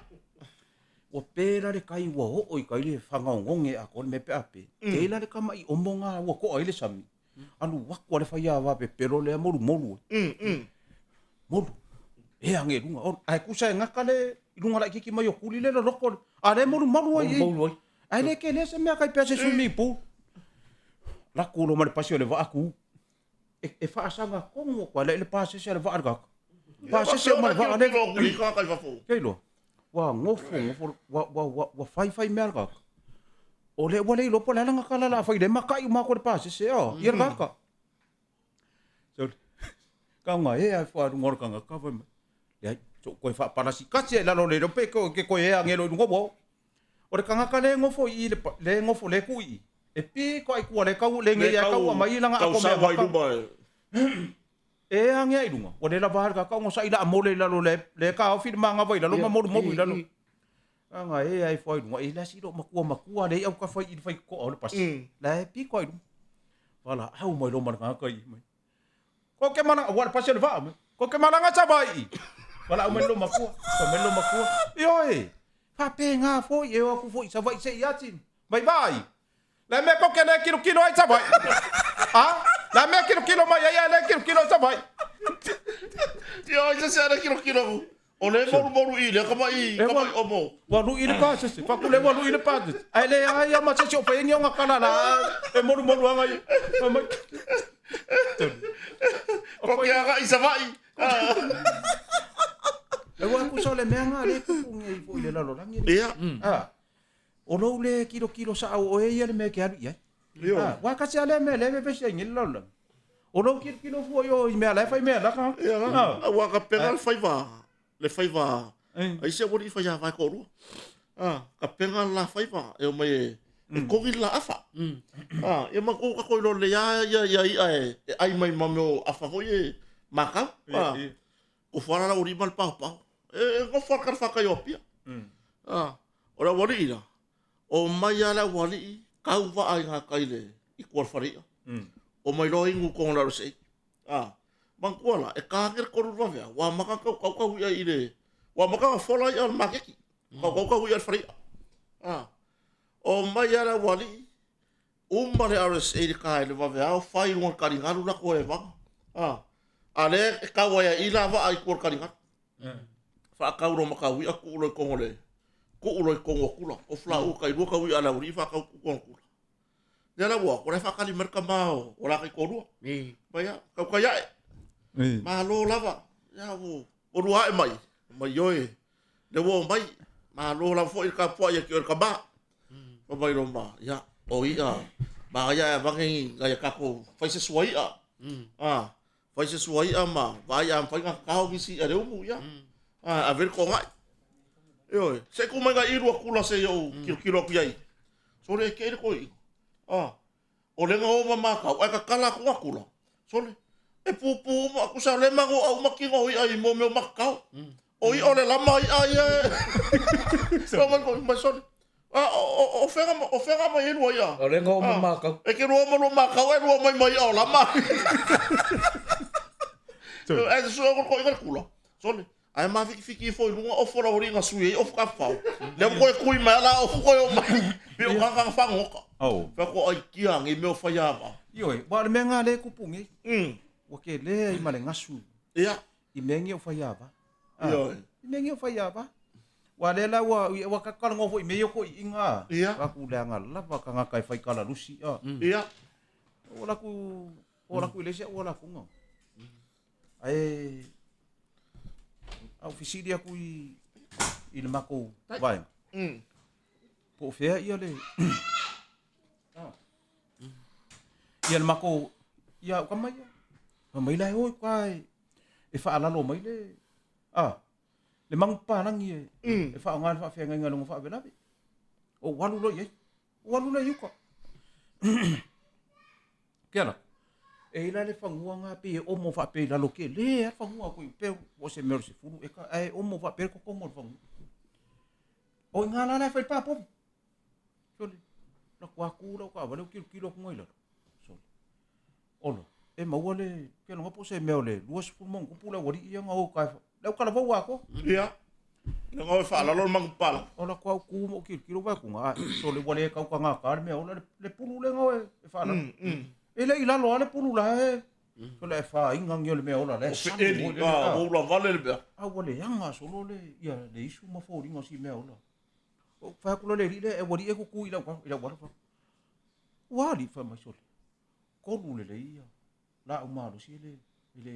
Ua pe la le kai ua oo i kai le whangaongonge a ko le mea pe a pe. Te la le kama i omo nga ua koa i le sami. Alu aku a le whai a wā pepelo lea molu molu e. Molu. E ange lunga. Ae kusa e ngaka le i lunga laititi mai o kuli le loloko. A le molu molu ai. Molu ai. Ae le tele se mea kai pea se swimming pool. Laku lo ma le pasi o le vaa ku. E, e faasaga tonu atu ala i le pasese a le vaa le tagata. Pasese uma le vaa le. Kei loa. Ua nofo, nofo, ua, ua, ua, ua fai fai mea le tagata. O le ua le iloa po o le a lana tala o le a fai le makai uma atu le pasese o, ia le tagata. Sorry. Kaunga e ai fua lunga o le tagata fai mai. Leai, so koe faapalasi kasi ai lalo le iloa pe ke koe ea ngelo i luga ua oo. O le tagata le nofo i i le le nofo le tu i i, e pito ai tua le kau le ngei ai kau mai langa apo mea waka. E ange ai lunga, ua le lava le kaka ngo sai la mole i lalo le le ka ofi le manga vai lalo ma molu molu i lalo. Anga e ai fo ai lunga e la si lo makua makua le au ka fai i le fai ko au le pasi. La e pito ai lunga. Wala au mai lo ma le kaka i mai. Ko ke mana, ua le pasi o le vaa mai. Ko ke malaga Savaii. Valaau mai lo makua, fai mai lo makua. Ioe, faapena foi e o atu foi i Savaii se i ati. Mai vaai. Le mea ko ke le kilokilo ai Savaii. A? Le mea kilokilo mai ai a le kilokilo i Savaii. Ioe, se se ale kilokilo aku. O le morumoru i lea kamaʻi kamaʻi omo. Ua luʻi le pasese. Faku le ua luʻi le pasese. Ae le ai ia ma sesi o whai engi o ngā kala la e morumoru anga i. Fai mai. Ko ke aga i Savaʻi. E ua kusa o le mea ngā le kupu ngei fo i le lalolagi. Ia. Ah. O lou le kilokilo saʻau o oe ia le mea e ke alu i ai. Ioe. Ua kasi a lea mea le vevesi ai ngele lalolagi. O lou kilokilo fua i o i mea la e fai mea la ka. Ia, aua ka pega le faiva, le faiva. Ai se wali fai a vai ko rua. Ah, ka pega la faiva e o mai e e kogi la afa. Ah, ia ma ko ka ko lo le ia ia ia ia e e ai mai ma meo afa foi e makau. Ah, ko fara la uri mal pau pau. E e ko fara ka fa ka yo pia. Ah, o la wali ira. O mai a le aualii, kau vaa i ngā kai le i kua le whareia. O mai loa ingu kongo laro sei. Ah, mangkua la, e kā kere koru vavea, wā maka kau kau kau ia i le, wā maka fola ia le makeki, kau kau kau ia le whareia. Ah, o mai a le aualii, uma le RSA le kā le vavea, o whai runga karingaru la koe e vanga. Ah, a le e kau ai i la vaa i kua le karingaru. Whaakau ro maka wia ku ro i kongo le, ku ro i kongo kula. O fla u kai rua ka wia la uri whaakau ku kongo kula. Ia la ua, ko le whaakali merka mā o, o la kai korua. Mai ia, kau kai ae. Malo lava. Ia wo, o rua ae mai. Mai ioe, le ua o mai. Malo lava foi ka pua ia ki o ka mā. Fa mai ro mā, ia, o ia, mā ia e wange i ngai a kako whai se sua ia. Ah, Fai se sua i'a ma vaai a mawhai ngā kakao ngisi i'a le umu ia. A, a veri ko ngai. Ioe, se ku mai ngā iru a kula se iau kilo kilo aku iai. Sole e keire koi. A, o lenga o ma mākau, ai ka kala aku ngā kula. Sole, e pūpū uma aku sa le mango au maki ngō i'a i mō meo makakao. O i'a o le lama i'a ia e. Mai mai mai sole. A, o, o, o whenga, o whenga mai e rua ia. O lenga o ma mākau. E ke rua ma rua mākau, e rua mai mai o lama. E te sua ko inga kula. Sole. Ai ma fiki fiki fo i lunga o fora ori nga sui o ka fau. Le ko e kui mai ala o ko o mai. Pe o ka ka whangoka. Oh. Fa ko ai kia ngi meo whai ava. Ioe, wa le mea ngā le kupu ngi. Ua ke le ai ma le ngasu. Ia. I mea ngi o whai ava. Ioe. I mea ngi o whai ava. Wa le la ua ua kakalango foi me yoko i inga. Ia. Wa ku le anga lava ka ngaka e whai kala lusi. Ia. O la ku o la ku i lese o la kunga. Ae au fisili aku i i le makou vaenga. Po o fea ia le ia le makou ia uka mai ia. Fai mai la e oi ka e e faalalo mai le a le magupapalangi e e faaaoga le faafeagaiga i lona faalavelave. Ou alu loa i ai. Ou alu loa i uka. Ke ala, e i la le fanua ngā pei e omo faapea i lalo ke le a fanua koe pe o se mea o se fulu eka ae omo faapea le kokongo o le fanua. O i ngā la la e whai pāpovi. Sole, la kua kū lau ka awale o kilo kilo aku ngai lalo. Sole, olo, e maua le, ke longa po se mea o le 20 mo kupu le wali ia ngā o ka e, lau kala vau ako. Ia. Le ngā e whaalalo le mangu pala. Ola kua kū mo kilo kilo vai kunga, sole wale e kau ka ngā kā le mea ola le, le pulu le ngā e, e whaalalo. E le i lalo a le pulu la e, sole e whainga ngi o le mea ola le O feeli, a, o ula vale le mea. A ua le anga solo le, ia le isu ma fōringa o si mea ola. Ou fai atu loa le alii lea, e ua alii e tutu i lau i lau alo. Ua alii fai mai sole. Tolu lelei ia laau malosi e le e le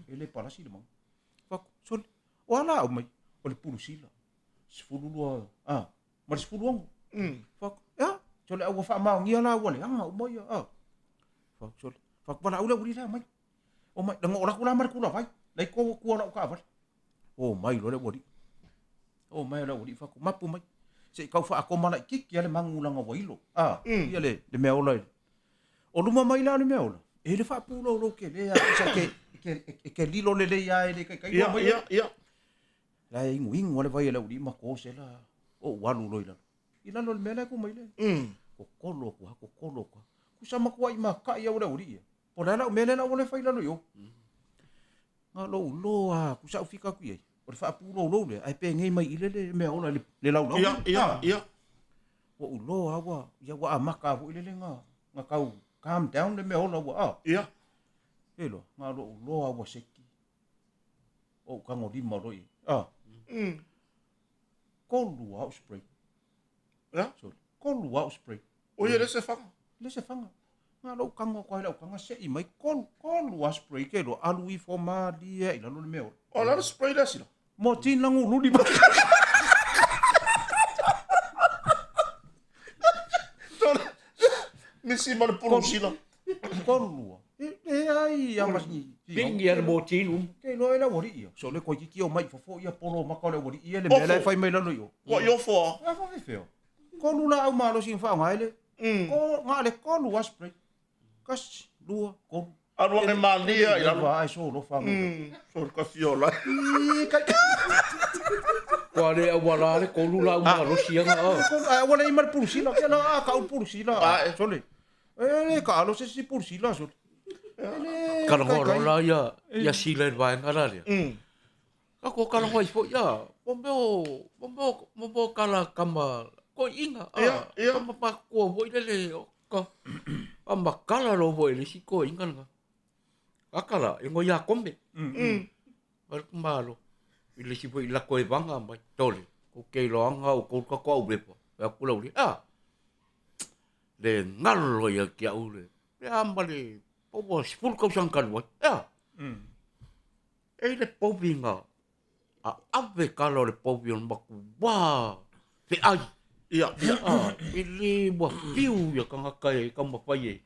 e le palasi le manu. Fai atu, sole, o a laau mai? O le pulusila. 12 a ma le 16. Fai atu, ea, sole a ua faamaonia la ua leaga uma ia a. Fai atu, sole, fai atu, valaau le aualii la e aumai. Omai, na oo atu la ma le tulavai, la i tou tua lau taavale. Omai loa le aualii. Omai le aualii fai atu, mapu mai. Se i tau faatoma laitiiti lava le manu leaga ua ilo. A, ia le, le mea ola i. O luma mai la o le mea ola, e le faapulou tele lava, tusa e te, e te lilo lelei lava e le taitai loa mai. Ia, ia. La e inuinu lava le vai a le aualii ma to sela, ou alu loa i lalo. I lalo o le mea la e tu mai le. Totolo atu lava, totolo atu lava. Tusa matuai mata'i au e le aualii ia. Po o le a lau mea lea la ua le fai i lalo i o. Na lou loa atu sa ou fika atu i ai. O le faapulou lea, ae penei mai i le le mea ola i le laulau. Ia, ia, ia. Ua ou loa ua, ia ua amata foi lele na, na tau calm down le mea ola ua, ah. Ia. E loa, na lou loa ua seki. Ou tagolima loa i ai. Ah. Tolu au spray. Ia. Sorry. Tolu au spray. O ia le se faga. Le se faga. Na lou tago atu ai lau taga sei mai tolu, tolu a spray ke loa alu ifo malie i lalo le mea ola. O la le spray le sila. Mo tin langu luli ma. Misi ma le pulu sila. Tolu a. E e ai a mas ni. Pingi a le mortein uma. Ke loa e le aualii ia. So le koe kiki o mai fofo ia polo maka o le aualii ia le mea la e fai mai lalo i o. Ua i ofo a. A fa fefeo. Tolu laau malosi na faaaoga ai le ko na le tolu a spray. Tasi, lua, tolu. Alu ane malie i lalo. Ai solofa. So ka fiola. I kai. Kua le auala le tolu laau malosi aga. Ai ua le ima le pulusila. Ke la a kau pulusila. Sole. E le ka alo se si pulusila sole. E le Kalagoa loa la ia ia sila i le vaega la lea. Ka ko kalagoa ifo ia. Mo mea o mo mea o mo mea o kala kama koiina. Ia, ia. Kama pa kua foi lele o ka a makala lo foi le si koiina nga. Akala e ngo ia kome. Wal malo. I le si foi la koe vanga mai tole. Ko ke loanga o ko ka ko au lepa. Ya kula uli. Ah. Le ngalo ia ki au le. Ia ma le po ua 10 tausaga talu ai. Ea. E i le povi nga a ave kala o le povi o le matua feai. Ia, ia. Ah, e le ua fiu ia tagata e taumafai e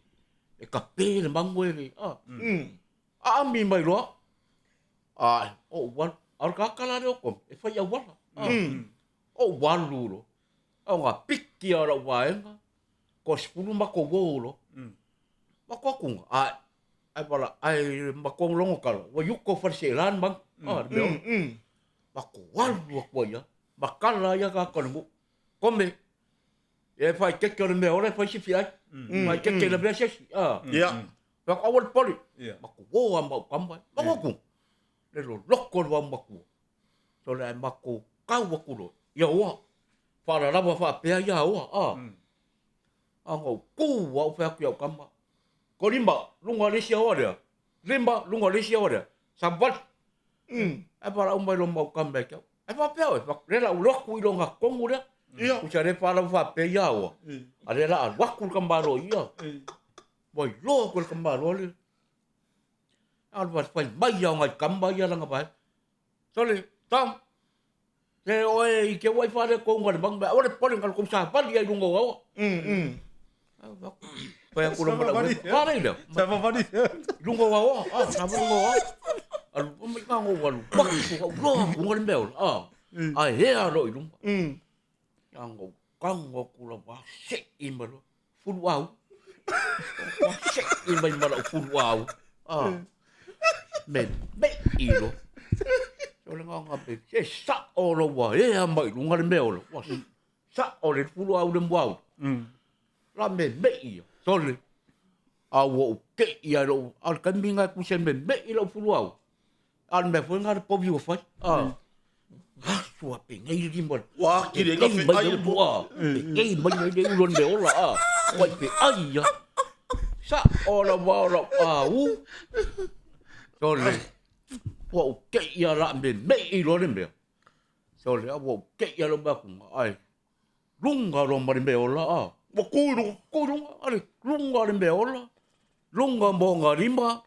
e kape le magu e le ah. A ami mai loa. Ai, o ou alu. A o le tagata la lea o Komi, e fai auala. Ah. O ou alu loa. A o ngā piki a lau vaega, ko 10 matou uo loa. Matou atu, ai, ai wala, ai matou logo kala, ua i uka o Faleseela le magu. Ah, le mea ola. Matou alu atu ai lava. Makala ai tagata o le nuu. Kome, e faaeteete o le mea ola e fai se feai. Faaeteete i lavea se isi. Ah. Ia. Fai atu, aua le pole. Ia. Matou o lava ma au tama. Matou atu, le loloto o le vaomatua. Sole ae matou tau atu loa, ia oa. Faalalava faapea ia oa. Ah. A na ou tu lava ou fai atu i au tama. Ko lima, luga o le isi aoa lea. Lima, luga o le isi aoa lea. Savali. Ae valaau mai loa ma au tama ia te au. Ae faapea oe, fai atu, lea la ou alu atu i le ogatotonu lea. Ia. Tusa lea faalava faapea ia aoa. A lea la alu atu le tamaloa i ia. Ua iloa atu e le tamaloa le. A o le fai mai lava o nai tama ia lana vaega. Sole, Tom, se oe i te ua i faaletonu ma le manu, aua le pole na o le tou savali lava i luga o aoa. Fai atu loa ma lau uso, faalei lea. I luga o aoa, a, savali i luga o aoa. Alu mai na ou alu atu, ou loa atu i luga le mea ola, a, ae ea loa i luma. Na ou tago atu lava, sei mai loa, fuluau. Sei mai ma lau fuluau. A, memei loa. O le agaga pe, se sao loa ua ea mai i luga le mea ola. Ua sao le fuluau le muaulu. La memei ia, sole. A ua ou tei lava i lou, a o le taimi lena e tusa e memei lau fuluau. A o le mea foi lena le povi ua fai. A, asu a penei le lima. Ua atili ai na feai le povi. Penei mai ai le ulu o le mea ola. A, ua i feai ia. Sao lava o lau au. Sole, ua ou tei lava o le a memei loa le mea. Sole, a ua ou tei lava i lou mea atu, ai. Luga loa ma le mea ola a. Ua tu i luga. Tu i luga, a le luga le mea ola, luga ma ona lima,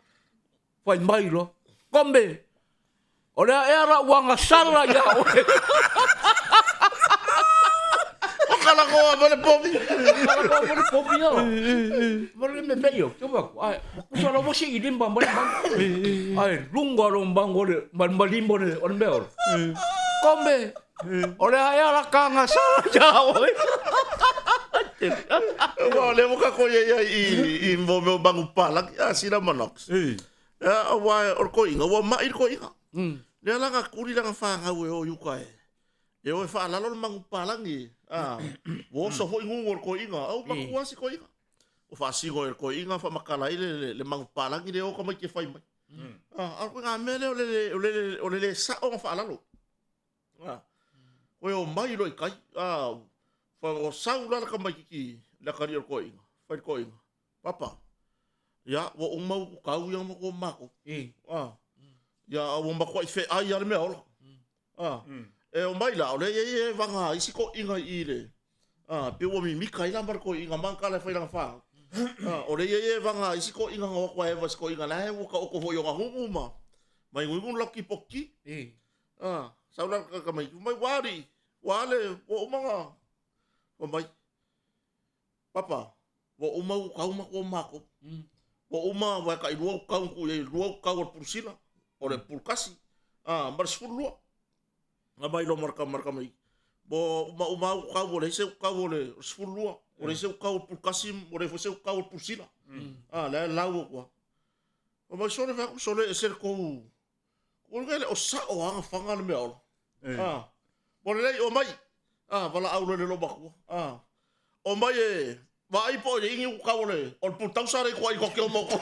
fai mai loa, Kome, o le a ea la'u agasala ia oe? O kalakoa ma le povi. Kalakoa ma le povi ia. Ma le memei o, te wako. Ai, kusa la wasi i lima ma le mangu. Ai, lunga lo mangu o le, ma, ma lima o le, o le mea ola. Kome, O le a ea la ka agasala ia oe? Aua o lea ua kako ia ia i, i mo mea o magu palagi, a sila ma Knox. Ia, aua o le toeaina, ua mai le toeaina. Lea la na tuli lana fanau e o i uka e, e o e faalalo le magu palagi, a, ua oso foi gugu o le toeaina, au matua si toeaina. Ua faasino e le toeaina faamatala ai le, le, le magu palagi lea o tamaiti e fai mai. A, a o le ituaiga mea lea o le, o le, o le le sao ona faalalo. A, koe o mai loa i tai, a, fa o sau la le tamaititi le atalii o le toeaina, fai le toeaina, Papa, ia, ua uma utu tau ia ma tua ma matou. A, ia, a ua matuai feai lava le meaola. A, e omai la, o lea e i ai e vaga ai isi toeaiina i i le, a, pei ua mimita ai la ma le toeaina ma ana tala e fai i lana fanau. A, o lea e i ai e vaga ai isi toeaiina na o atu a eva i si toeaina la e ua taoto foi i ona gugu ma, ma inuinu le latou tipoti. Ah, sau la ka mai, mai ua alii, ua ale, ua uma na, fai mai, Papa, ua uma ua kau ma tua matou. Ua uma, ua e tailua ua kau na tuu i ai, lua ua kau o le pulusila, o le pulukasi, ah, ma le 12. Na mai loa ma le ma le tamaiti, ua uma uma lava ua kau, ua leai se kau o le 12, ua leai se kau o le pulukasi, ua leai foi se kau o le pulusila. Ah, lea e lau atu lava. Fai mai, sole fai atu, sole ese le tou Ua le o sao lava na faga le meaola. Ah, ua lelei, omai. Ah, valaau loa i le loomatua. Ah, omai e vaai po o i ai ni utu kau o le, o le pulutausa lea i tua i toke o matou.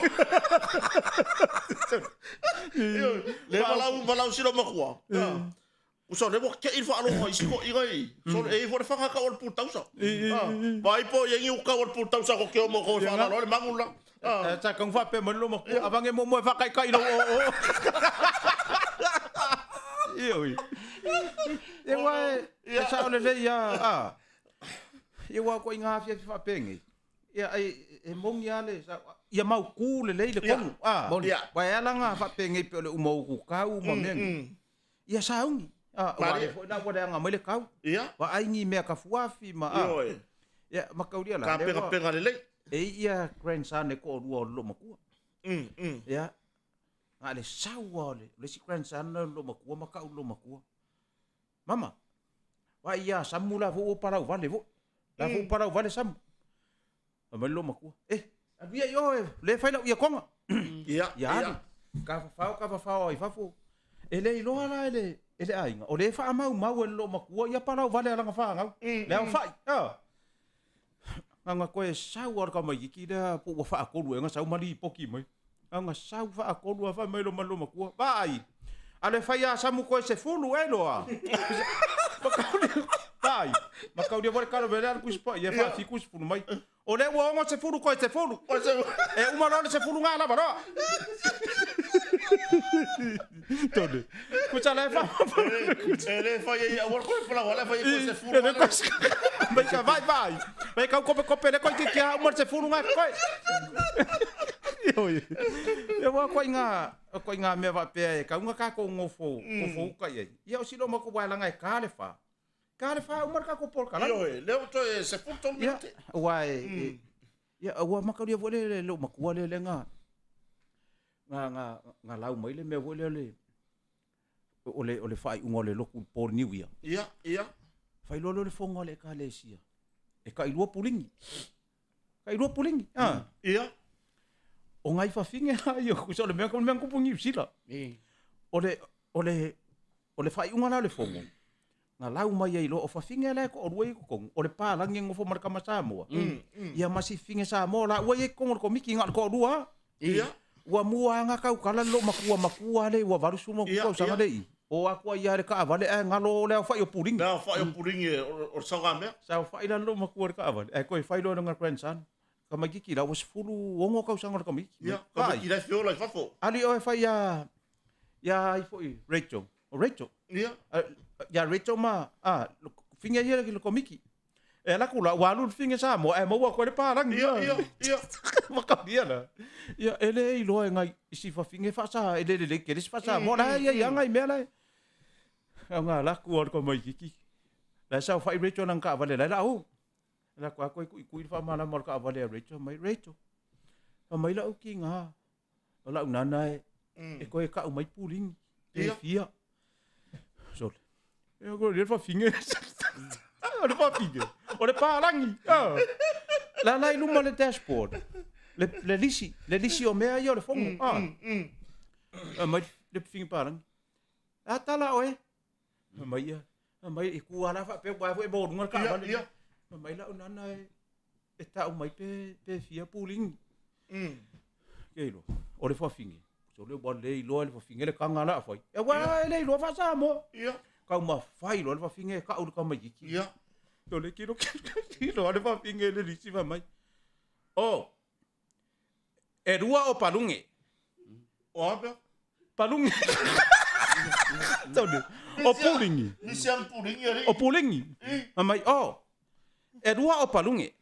Ioe, le valaau, valaau si loomatua. Ah, Usa o lea ua tei le faalogo i isi toeaiina i sole e i ai foi le faga tau o le pulutausa. Vaai po o i ai ni uta o le pulutausa ko keo mo ko e faalalo ai le magu la. Sa kau faapea mai le loomatua, avange muamua e faataitai i lou oo. Ioe. Ia aua e sao lelei lava, a. Ia aua ko i ngā afiafi faapenei, ia ai e moni lava le sao, ia mautu lelei le tonu, a. Aua e ala ona faapenei pei o le uma o utu tau ma mea nei. Ia sauni. A, ua le foi la ua leaga mai le kau. Ia. Vaai ni mea kafuafi ma a. Ioe. Ia, mataulia la. Tapenapena lelei. E i ia grandson e toalua o le loomatua. Ia, na o le sau lava o le isi grandson lea o le loomatua ma tau i le loomatua. Mama, vaai ia Samu la foi ua palauvale foi. La foi ua palauvale Samu. Fai mai le loomatua, eh, alu ia i o, lea e fai lau iakoga. Ia, ia alu. Tafafao, tafafao ai fafo. E le iloa la e le, e le aiga, o lea e faamaumau e le loomatua ia palauvale a lana fanau. Le aofai, a. Na ona toe sau lava o le tamaititi lea po ua faatolu ea ona sau ma lipoti mai. Na ona sau faatolu lava fai mai loa ma le loomatua, vaai, alu e fai ia Samu koe 10 ea loa. Vaai, mataulia foi le tala mai lea a le Tusi Paia e faa-70 mai. O lea ua 60 koe 10. E uma loa le 10 na lava loa. Tole. Kusa la e fa. E le fai ai aua le koe palau, ala e fai ai koe 10. E le koe. Mai ka vai vai. Mai kau kope kope le koe ki kia uma le 10 na koe. Ioi. Ia ua koe ngā koe ngā mea faapea e kau ngā kākou ngofo, ngofo uka i ai. Ia o silo ma ko waelanga e ka le wha. Ka le wha uma le kākou polokalame. Ioe, lea ua toe 13 minute. Ia, ua e, ia, ua makaulia foi le, le loomatua lea le nga, nga, nga, nga lau mai le mea foi lea le, o le, o le faaiuga o le lotu po le Niu Ia. Ia, ia. Fai loa lea o le fono a le Ekalesia. E tailua puligi. Tailua puligi. Ah. Ia. O ngai fafine la ia, kusa o le mea, o le mea na tupu i Niu Sila. O le, o le, o le faaiuga la o le fono, na lau mai ai loa, o fafine la e toalua i totonu, o le palagi e nofo ma le tama Samoa, ia ma si fafine Samoa la ua i ai i totonu o le Komiti, na o le toalua lava. Ua mua lava na tautala le loomatua matua lea ua 80 ma tausaga lea i i, o atu ai lava i le taavale ae galo le aofai o puligi. Le aofai o puligi o le saugamea. Saofai la le loomatua i le taavale ae toe fai loa e lona grandson. Tamaititi la ua 16 tausaga o le tamaititi. Ia, tamaititi la e fia ola i fafo. Alu oe fai ia, ia ai foi Rachel. O Rachel? Ia. Ia Rachel ma, a, finge ia le komiti. E ala atu la, ua alu le fige Samoa ae maua atu ai le palagi. Ia, ia, ia. Makalia la. Ia, e le iloa e nai isi fafine faasa, e le lelei tele se faa-Samoa. La e i ai lava nai mea la e. Aoga ala atu le tamaititi. La e saofai Rachel i lana taavale la e laau. Ala atu lava toe tuitui le faamalama o le taavale a Rachel, fai mai, Rachel, fai mai lau tiga, o lau nana e, e toe tau mai puligi, pe fia. Sole. E o le fafine. O le fafine. O le palagi. La la i luma le dashboard. Le, le lisi, le lisi o mea ia o le fono. Ah. Mai le fafine palagi. A tala oe. Mai ia. Mai i ku ala fa pe wa foi bo lunga ka vale. Ia. Mai la nana e e tau mai pe pe fia puling. Ke ilo. O le fafine. So le wa le iloa le fafine le kanga la fai. E wa e le iloa fa sa mo. Ia. Kau ma fai loa le fafine e kau le tamaititi. Ia. So le kilo kilo kilo le fafine le lisi fa mai. Oh, E lua o paluge. O a mea? Paluge. Tau O puligi. Nisi ang puligi ali. O puligi. Fai mai, oh, e lua o paluge.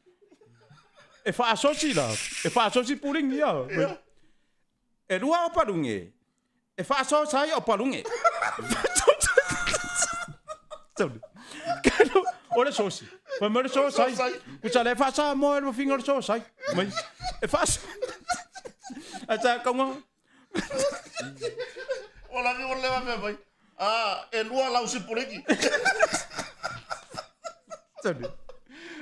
E faasosi la. E faasosi puligi ia. E lua o paluge. E faasosa ai o paluge. O le sosi. Fai mai le sosai. Kusa le faasamoa e le mafinga o le sosai. Mai. E faas. Ai sa kaunga. O lagi o le mea mai. Ah, e lua lau sipuligi. Tau.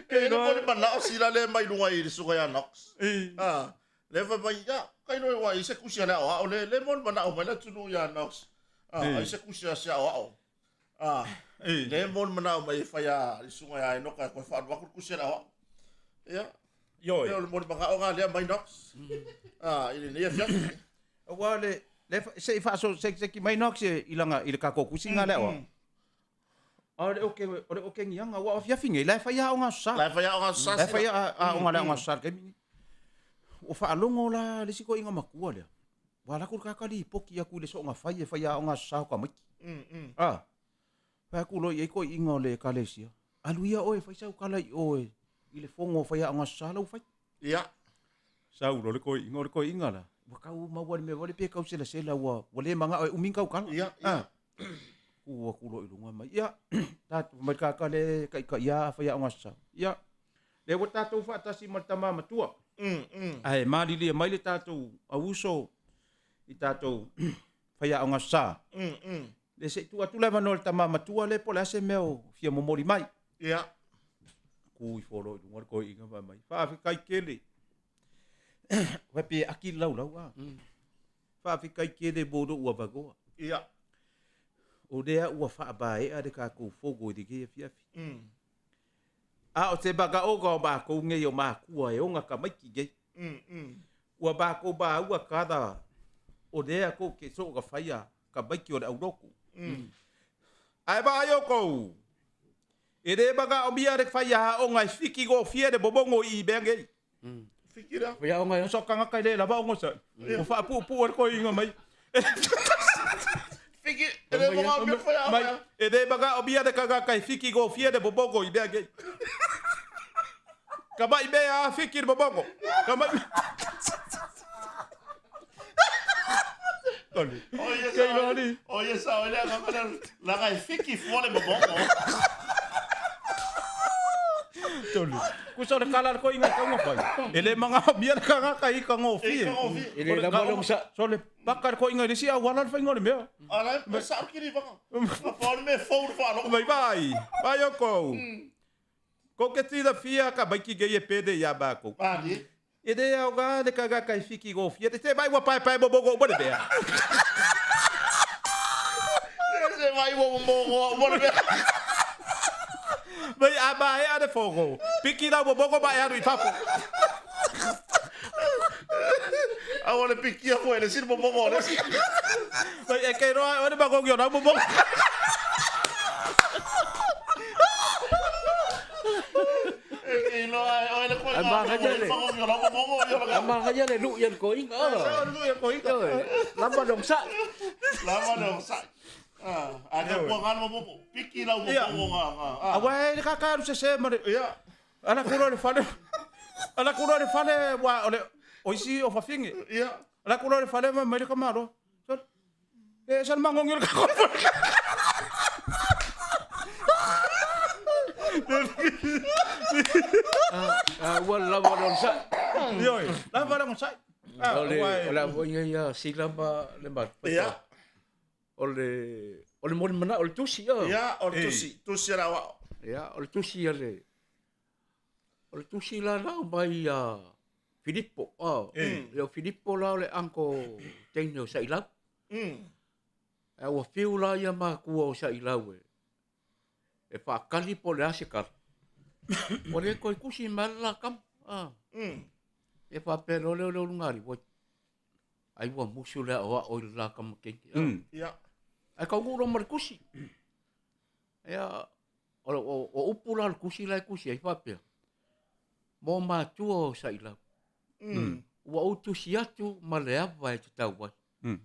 Ke no le manao sila le mai lunga i le suka ia Knox. Ah, Le fai mai, ia, kai loa ua i se kusi a le aoao, le, le mo le manao mai le atunuu ia Knox. Ah, ai se kusi a se aoao. Ah, le mo le manao mai e fai a le susuga ia Enoka e koe whaalu aku le kusi a le aoao. Ia, Ioe. le o le mo le manao ngā lea mai Knox. Ah, i lenei afiafi. Aua le, le, se i faaso, se, se ki mai Knox e i langa, i le kākou kusi ngā le aoao. A o le oke, o le oke ngiaga, ua afiafi nei, la e fai aoga aso sa. La e fai aoga aso sa. La e fai aoga le aoga aso sa i le taimi lenei. Ua faalogo la le isi toeaiina matua lea, ua alu atu le tagata lipoti atu i le soonga fai e fai aoga aso sa o tamaiti. A, fai atu loa i ai toeaiina o le ekalesia, alu ia oe e fai sau tala i o i le fono o fai aoga aso sa la ua fai. Ia. Sau loa le toeaina, o le toeaina la, ua tau maua i le mea foi lea pe tau selasela ua le manao e umi ni tautala. Ia, ia. Tu atu loa i luga mai, ia, tatou mai kaka le taitaia a fai aoga aso sa. Ia, lea ua tatou faatasi ma le tama matua. Ae malilie mai le tatou auuso i tatou fai aoga aso sa. Le se i tuu atu le avanoa i le tama matua lea po o le a se mea o fia momoli mai. Ia. Tu ifo loa i luga le toeaina fai mai, faafetai tele. Fai pe aki le laulau a. Faafetai tele mo lou avanoa. Ia. O lea ua faabaea le tatou fono i lenei afiafi. A o se manaoga o matou nei o matua e ona tamaiti nei. Ua matou maua tala o lea tou te soona faia tamaiti o le aulotu. Ae vaai outou, e le manaomia le fai aoga e fiki gofie le momogo i mea nei. Fiki lea. Fai aoga e So tagata e le lava ogasai. Ua faapuupuu ai le toeaina mai. Fiki, e le manaomia le fai aoga. Mai, e le manaomia le tagata e fiki gofie le momogo i mea nei. Ka mai mea a fiki le momogo. Ka mai. Tole. O ia Kei loa ni. O ia sao le agaga lea, laga e fiki fua le momogo. Tole. Kusa o le kala le koiga i kauga fai. E le manaomia le tagata i kagofie. I kagofie. E le lava le ogasai. So le paka le koiga i le isi auala le faiga o le mea. A la e sao le kilivaga. A pau le mea fou le faalogo. Mai vai. Vai oukou. Kou ke silafia ka maiki nei e pene iā mākou. Malie. E le aoga le tagata e fiki gofie te te mai ua paepae momogo uma le mea. Se mai ua momogo uma le mea. Mai a maea le fono, piki lau momogo ma e alu i fafo. Aua le pikia koe le isi momogo o le isi. Mai e ke roa e oe le magogi o lau momogo. Manaia le lui a le toeaina. Lava le ogasai. Lava le ogasai. A ka pua ngā momogo. Piki lau momogo ngā. Aua e le kaka alu sese ma le. Ia. Ala atu loa i le fale, ala atu loa i le fale, aua o le, o isi o fafine. Ia. Ala atu loa i le fale ma mai le tamaloa. Sole, e ese le magogi o le tatou fale. Ua lava le onosai. Ioe, lava le onosai. O le, o le a foi ia sila ma le malu. Ia. O le, o le molimanao, o le tusi. Ia, o le tusi, tusi a le aoao. Ia, o le tusi a le, o le tusi la na aumai ia Filipo. Ia, o Filipo la o le uncle teine o Sailau. Ae ua fiu la ia matua o Sailau e, e faakali po o le a se kala. Ua le toe tusi mai le la tama. Ia faapea loa lea o le ulugalii, ua ai ua musu le aoao i le la tama keiki. Ia. Ae taunuu loa ma le tusi. Ia, o, o, o upu la o le tusi la e tusi ai faapea, mo matua o Sailau, ua ou tusi atu ma le ava e tatau ai.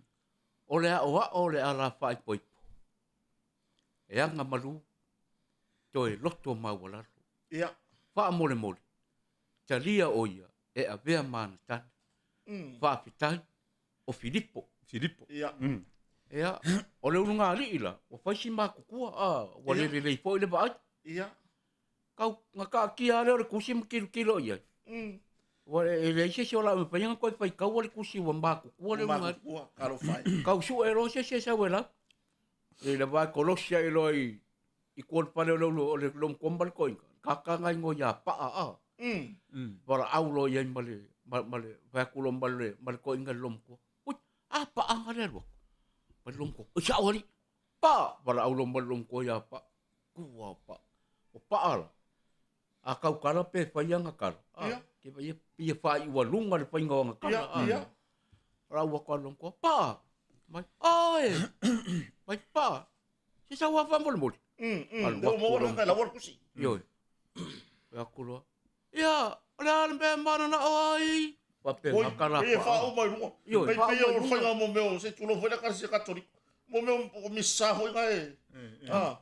O le aoao o le ala faaipoipo, e aga malu, toe loto maualalo. Ia. Faamolemole, talia o ia e avea ma ana tane. Faafetai, o Filipo. Filipo. Ia. Ia, o le ulugalii la, ua fai si matutua, a, ua le lelei foi le vaai. Ia. Kau, na taatia lava lea o le tusi ma tilotilo i ai. Ua e leai se isi o lau e mafai ona toe faitaua le tusi ua matutua le Ua ulugalii. matutua, talofa e. Kau sue loa se isi e sau e lau. I le vae kolosi ae loa i, i tua o le fale o le ulu, o le lomatua ma le toeaina, kaka na igoa ia Paa, a. Valaau loa i ai ma le, ma, ma le, fai atu loa ma le, ma le toeaina i le lomatua. Ui, a paaga le alu atu. Ma le lomatua, oi sao alii, Paa! Valaau loa ma le lomatua ia Paa. Tua o Paa. O Paa la, a kau kala pe fai ana kala, a, Ia. ke ia, ia faaiu a luga le faiga o ana kala, Ia, a. ia. Valaau atu a le lomatua, Paa! Mai, oe! Mai, Paa! Se sau a faamolemole. Alu Lea ua atu maua loa. le kaka i lau le tusi. Ioe. Fai atu loa, ia, o le a le mea e mananao ai? Faapena Oi, ka la e paa. faauma i luga. Ioe, Pei faauma pei o i luga. faiga mo mea o se tulou foi le ekalesia Katoliko. Mo mea o misa foi na e. Ah.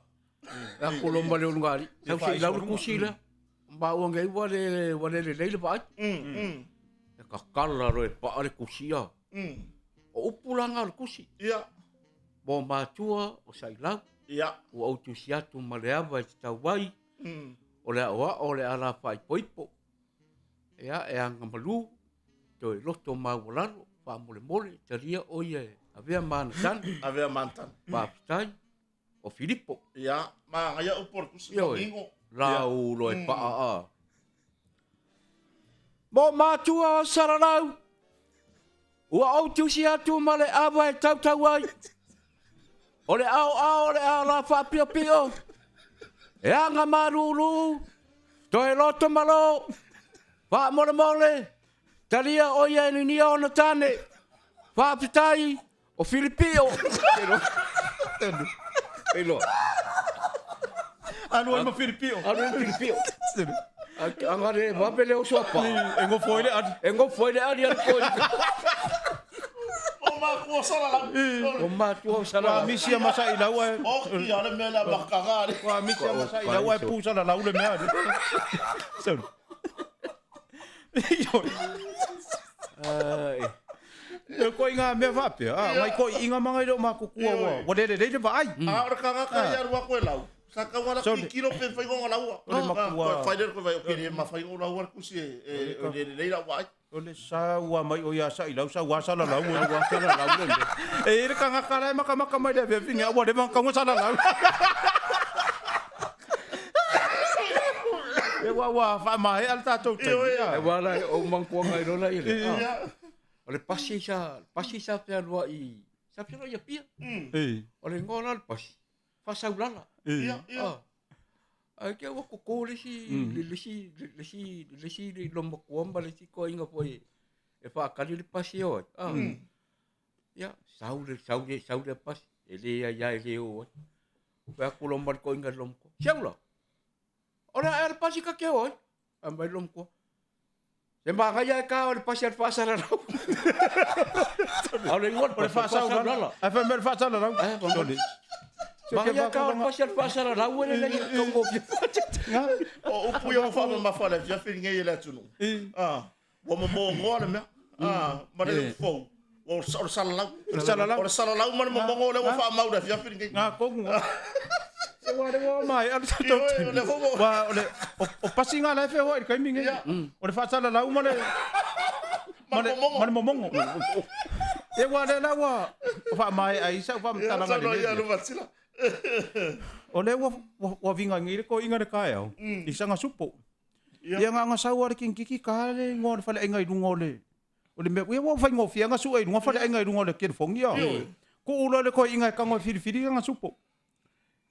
Fai atu loa ma le ulugalii, sau se i lau le tusi lea. Maua nei ua le, ua le lelei le vaai. E kakala loa e paa le tusi a. O upu la na o le tusi. Ia. Mo matua o Sailau. Ia. Ua ou tusi atu ma le ava e tatau ai. O le aoao o le ala faaipoipo. Ia, e aga malu, toe loto maualalo, faamolemole, talia o ia e avea ma ana tane. Avea ma ana tane. Faafetai, o Filipo. Ia, manaia upu o le tusi, Ioe. manino. Lau loa e paa a. Mo matua o Salalau, Ua ou tusi atu ma le ava e tautau ai. O le aoao o le ala faapiopio, e aga malūlū, toe loto malo, faamolemole, talia o ia e ninia ona tane. Faafetai, o Filipio. Iloa. Alu ai ma Filipio. Alu ai ma Filipio. Aga le vave le oso a paa. E gofo ai le ali. E gofo ai le ali a le koe. O matua salalau. O matua salalau. Ua misi a masai lau e. O kia le mea lea makaga le. Ua misi a masai lau e pu salalau le mea. So. E koi ngā mea faapea, a, ngai koi inga manga i leo makukua ua, ua lele lele vaai. A o le kagaka ia alu atu e lau. Sa kau ala Sorry. kikilo pe whai ngonga laua. O le makua. Koe whai lele koe whai, ok, le mawhai ngonga laua le kusi e, e, e lele lei lau vaai. O le sa ua mai o ia sa i lau sa ua sa la lau. Ua sa la lau le mea. E i le kagaka la e makamaka mai le afiafi nge, ua leva kaunga sa la lau. E ua ua whaamahea le tātou taimi. E wā la e ou mankuanga i lola i le. Ia. O le pasi sa, pasi sa fealuai, sa fealuai i Apia. O le igoa la o le pasi, Faasaulala. Ia, ia. Ae ke ua koko le isi, le isi, le isi, le isi lomatua ma le isi toeaiina foi e faakali le pasi e o ai. Ia, sau le, sau le, sau le pasi, e le ai lava e le o ai. Fai atu loa ma le toeaina i le lomatua, Siaula, o le a ea le pasi ta te o ai? Fai mai le lomatua, Se manaia e ka o le pasi a le faasalalau. A o le igoa o le pasi, o le faasaulala. Ae fai mai le faasalalau. Ae, fai mai. Manaia e ka o le pasi a le faasalalau e lelei e taugofie. O upu ia ua faamamafa i le afiafi lenei e le atunuu. Ua momogoa le mea. Ma le upu fou, o le salalau. O le salalau. O le salalau ma le momogo lea ua faamau i le afiafi lenei. Ngā tonu. Se ua le ua maea le tatou taimi. Ua o le o pasi ngā la e feoai i le taimi lenei. O le faasalalau ma le ma le ma le momogo. Ia ua lea la ua faamaea ai sau faamatalaga lelei. O lea ua ua viga nei le toeaina i le taeao i sana supo. Ia na ona sau lava le kinititi ta le igoa o le faleaiga i luga o le o le mea, ia ua faigofie ona sue i luga faleaiga i luga o le telefoni a. Tuu loa le toeaina e tago e filifili lana supo.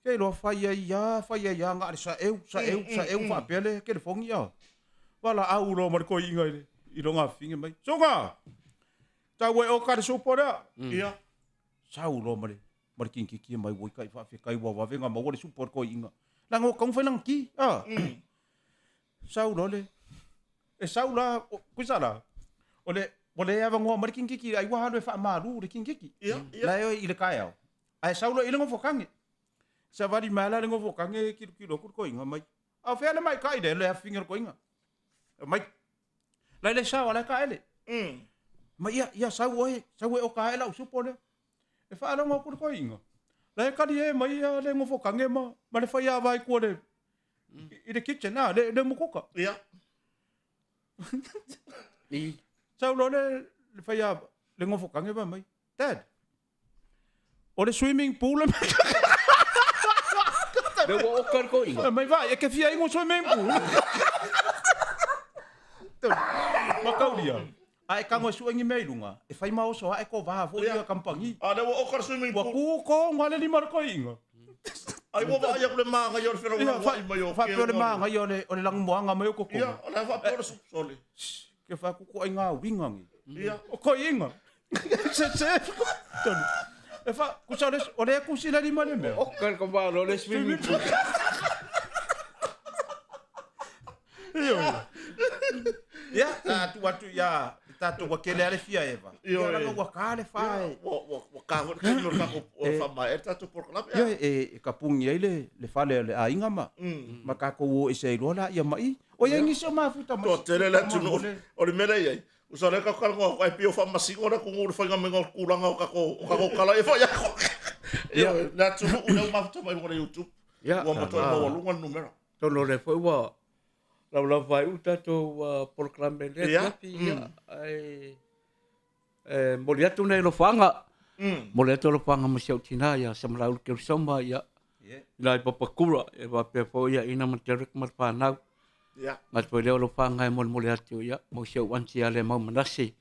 Se iloa fai ai lava, fai ai lava na o le saeu, saeu, saeu faapea le telefoni a. Valaau loa ma le toeaina i le i lona afafine mai, Suga! Tau e oka le supo lea. Ia. Sau loa ma le ma le kinititi mai ua ita'i faafetai ua vave ona maua le supo a le toeaina. Leaga ua tatau ona fai lana ki, a. Sau loa le, e sau la, tusa la, o le, ua le avanoa mai le kinititi ai ua alu e faamalu le kinititi. Ia, ia. La e i le taeao, ae sau loa i le nofo tane. Savali mai la le nofo tane tilotilo atu le toeaina mai, a o fea le maita'i lea, le afafine o le toeaina. Mai, la e le sao a la e taele. Ma ia, ia sau oe, sau e oka ae lau supo lea. E faalogo atu le toeaina, la e talie mai ia le nofo tane ma, ma le faiava i tua le, i le kitchen, a, le, le umukuka. Ia. Sau loa le, le faiava, le nofo tane fai mai, Dad, o le swimming pool le Le ua oka le toeaina. Mai vai, e ke fia ingo swimming pool. Makaulia. A e tago e sue ni mea i luga, e fai ma oso ae ko vaha foi ia kamupani. A lea ua oka le swimming pool. Ua ku ko nga le lima o le toeaina. Ai ua vaai atu le magaia o le felaulau mai o Faapea o le magaia o le o le lanumoaga mai o totonu. Ia, o le a faapea o le sole. Ke faakuku ai ngā uiga nei. Ia. O toeaina. Se se. Tonu. E fa, kusa o le, o le kusi le lima le mea. Oka le kamalo o le swimming pool. Ia, a tuu atu ia tatou ua tele lava le fia eva. Ia leaga ua ta le fa e. Ua ta foi le taimi o le tatou faamaea le tatou polokalame. Ia e kapuni ai le fale o le aiga ma ma tatou o ese ai loa laia ma i. O i ai nisi o mafuta mai. Toatele le atunuu. O le mea lea e i ai, usa lea tatou talanoa atu, ae pei o faamasino le atunuu i le faiga maiga o tulaga o tatou tala ia e fai atu. Ia, le atunuu lea ua mafuta mai luga o le YouTube. Ua matuai maualuga le numera. Atonu o lea foi ua laulau faaiu tatou polokalame i lea afiafi, ia, ae momoli atu nai alofaaga, momoli atu alofaaga ma si ou tina ia Samalaulu Kelusoma, ia, i la i Papakura, e faapea foi ia Ina ma Derek ma le fanau. Manatu foi lea o alofaaga e molimoli atu, ia, mo si ou aunty ia Lemau Manase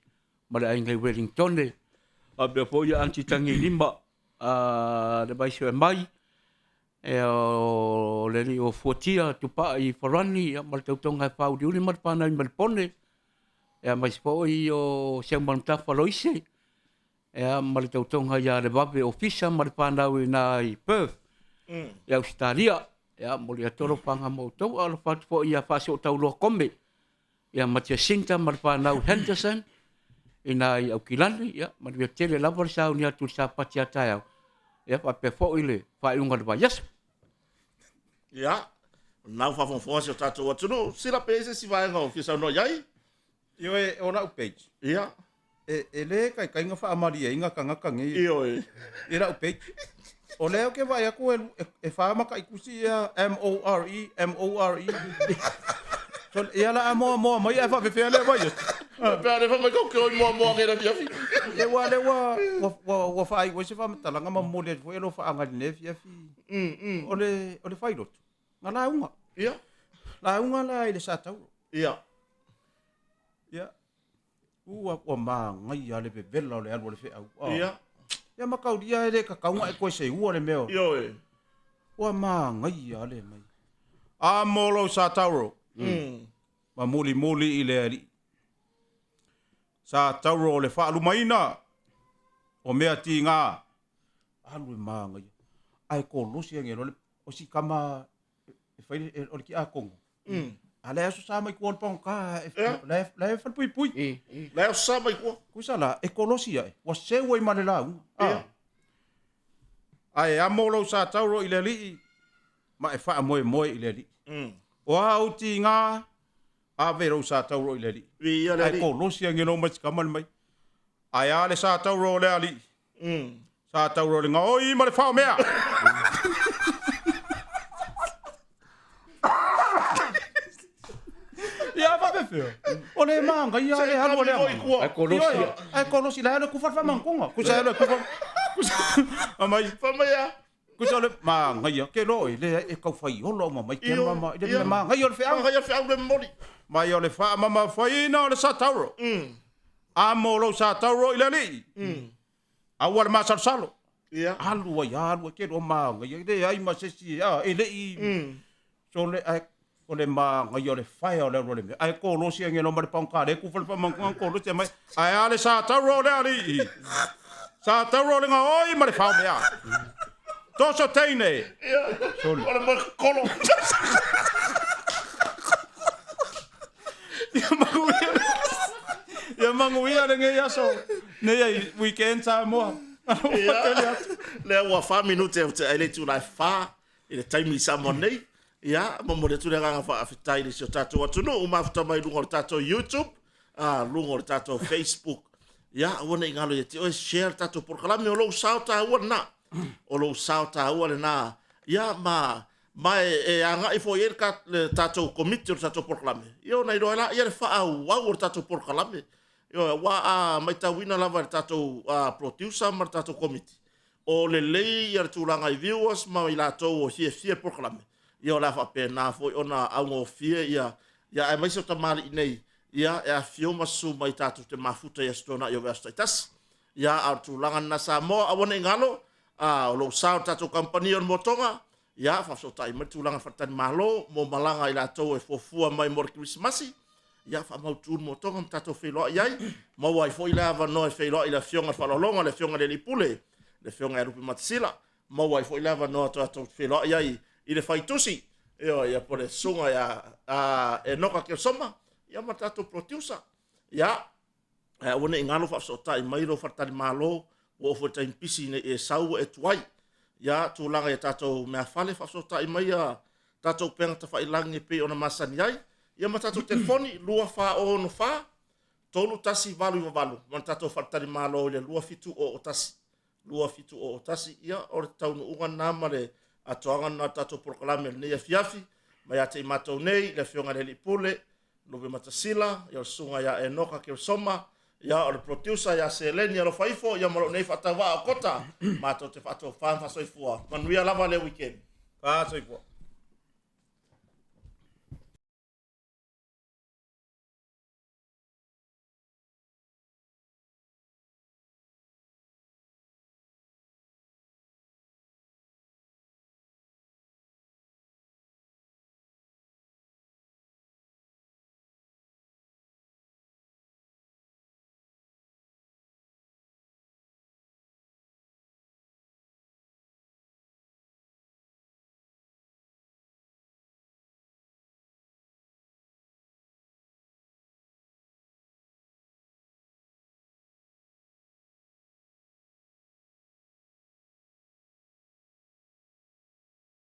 ma le aiga i Wellingtone, faapea foi ia aunty Tagilima, le Vaisuemai, Ea o le alii o Fuatia Tupai Farani ia ma le tautoga e whāuriuri ma le whānau i Melipone. Ea mais foi o Seumanutafa Loise ea ma le tautoga ia le Vave Ofisa ma le whānau i nā i Perth i Ausetalia. Ea moli atu alofaga mo outou a alofa atu foi ia Faasootauloa Kome ia ma Jacinta ma le whānau Henderson i nā i Aukilani, ia manuia tele lava le sauni atu i le Sapati a taeao, ia faapea foi le faaiuga o le vaiaso. Ia, o lena ua faafogafoga si o tatou atunuu. Sila pe i ai se isi vaega o fia saunoa i ai? Ioe, o lau page. Ia. E, e le taitai ona faamalieina tagata nei. Ioe. I lau page. O lea ou te vaai atu e, e, e fa mataitusi ia M-O-R-E, M-O-R-E. So, ia la a moa moa mai ae faafefea lea vai atu. Pe a le fai mai kau ke oi moa moa nge afiafi. E ua lea ua, ua, ua, ua faaiu ai se faamatalaga ma momoli atu foi e lo faaga i lenei afiafi. O le, o le failotu, na lauga. Ia. Lauga la i le Satauro. Ia. Ia. Ua, ua manaia le vevela o le alu a le feau. Oh. Ia. Ia makaulia e le tatau ona e toe seua le mea. Ioe. Ua manaia le mai. Amo lou Satauro. Ma mulimuli i le alii. Satauro o le faalumaina o mea tiga. Alu e manaia. Ae kolosi age loa le, o si tama e fai le, o le tiakono. A le aso sa mai tua o le pagota, la e falepuipui. La e aso sa mai tua. Kusa la, e kolosi ae, ua seu ai ma le lauga. Ae amo lou sa tauro i le alii, ma e faamoemoe i le alii. O a ou tiga, ave lou sa tauro i le alii. Viia le Ae Alii. kolosi agelo mai si kama le mai. Ae a le sa tauro o le alii? Sa tauro o le gaoi ma le faomea. Ia faapefea. O le magaia le alu o le agaga. Ae kolosi. Ioe, ae kolosi la alu e kufa le faamantuga. Kusa alu e kufa. Kusa. Amai. Fai mai a. Kusa o le magaia ke lo e le e tau faiolo uma mai ke mama i le Io. magaia o le feau. Magaia feau le momoli. Mai o le faamamafaina o le sa tauro. Amo lou sa tauro i le alii. Aua le masalosalo. Alu ai, alu ai, ke loa magaia, e leai ma se isi, a, e le i, so le, ae, o le magaia o le faea o le alu a le mea. Ae kolosi agelo ma le paoga le kufa le faamantuga kolosi mai. Ae a le sa tauro o le alii. Sa tauro o le gaoi ma le faomea. Toso teine. Soli. O le moe kolo. Ia manuia. Ia manuia lenei aso. Nei ai weekend Samoa. Ia. Lea ua 4 minute o te ai le itula e 4 i le taimi i Samoa nei. Ia, momoli atu le agaga faafetai i si o tatou atunuu mafuta mai luga o le tatou YouTube, a, luga o le tatou Facebook. Ia, aua ne i galo ia te oe, share le tatou polokalame, o lou sao taua lena. O lou sao taua lena. Ia, ma, ma e, e agai foi i ai le, le tatou komiti o le tatou polokalame. Ia, ona iloa ai laia le faaauau o le tatou polokalame. Ioe, aua a matauina lava e le tatou producer ma le tatou komiti, o lelei ia le tulaga i viewers ma i latou o fiafia i le polokalame, ia o le a faapena foi ona augofie ia, ia aemaise o tamalii nei, ia e afifio ma susu mai tatou te mafuta i Aso Toonai o vaiaso taitasi. Ia, a o le tulaga lena Samoa, aua ne i galo, a o lou sao i le tatou kamupani o le Motoga, ia faafesootai mai le tulaga faletalimalo mo malaga a i latou e fuafua mai mo le Kerisimasi, ia faamautu le motoga ma tatou feiloai ai, maua ai foi le avanoa e feiloai i le Afioga i le Faaaloaloga, le Afioga i le Alii Pule, le Afioga ia Lupe Matasila, maua ai foi le avanoa tatou te feiloai ai i le Faitusi, ioe, ia po o le Susuga ia Enoka Keosoma, ia ma le tatou producer. Ia, Ae aua ne i galo faafesootai mai lou faletalimalo, ua oo foi i le taimi pisi ina ia e sau ua e tuai. Ia, tulaga i a tatou meafale, faafesootai mai a tatou upega tafailagi e pei ona masani ai. Ia ma tatou telefoni, 2464 3188 ma le tatou faletalimalo i le 2701. 2701, ia o le taunuuga lena ma le atoaga lena o le tatou polokalame i lenei afiafi, mai ia te i matou nei, le Afioga i le Alii Pule, Lupematasila, ia o le Susuga ia Enoka Keresoma, ia o le producer ia Seleni Alofa Ifo, ia ma lou nei faatauvaa o Kota, matou te faatofa ma faasoifua. Manuia lava le weekend. Faasoifua.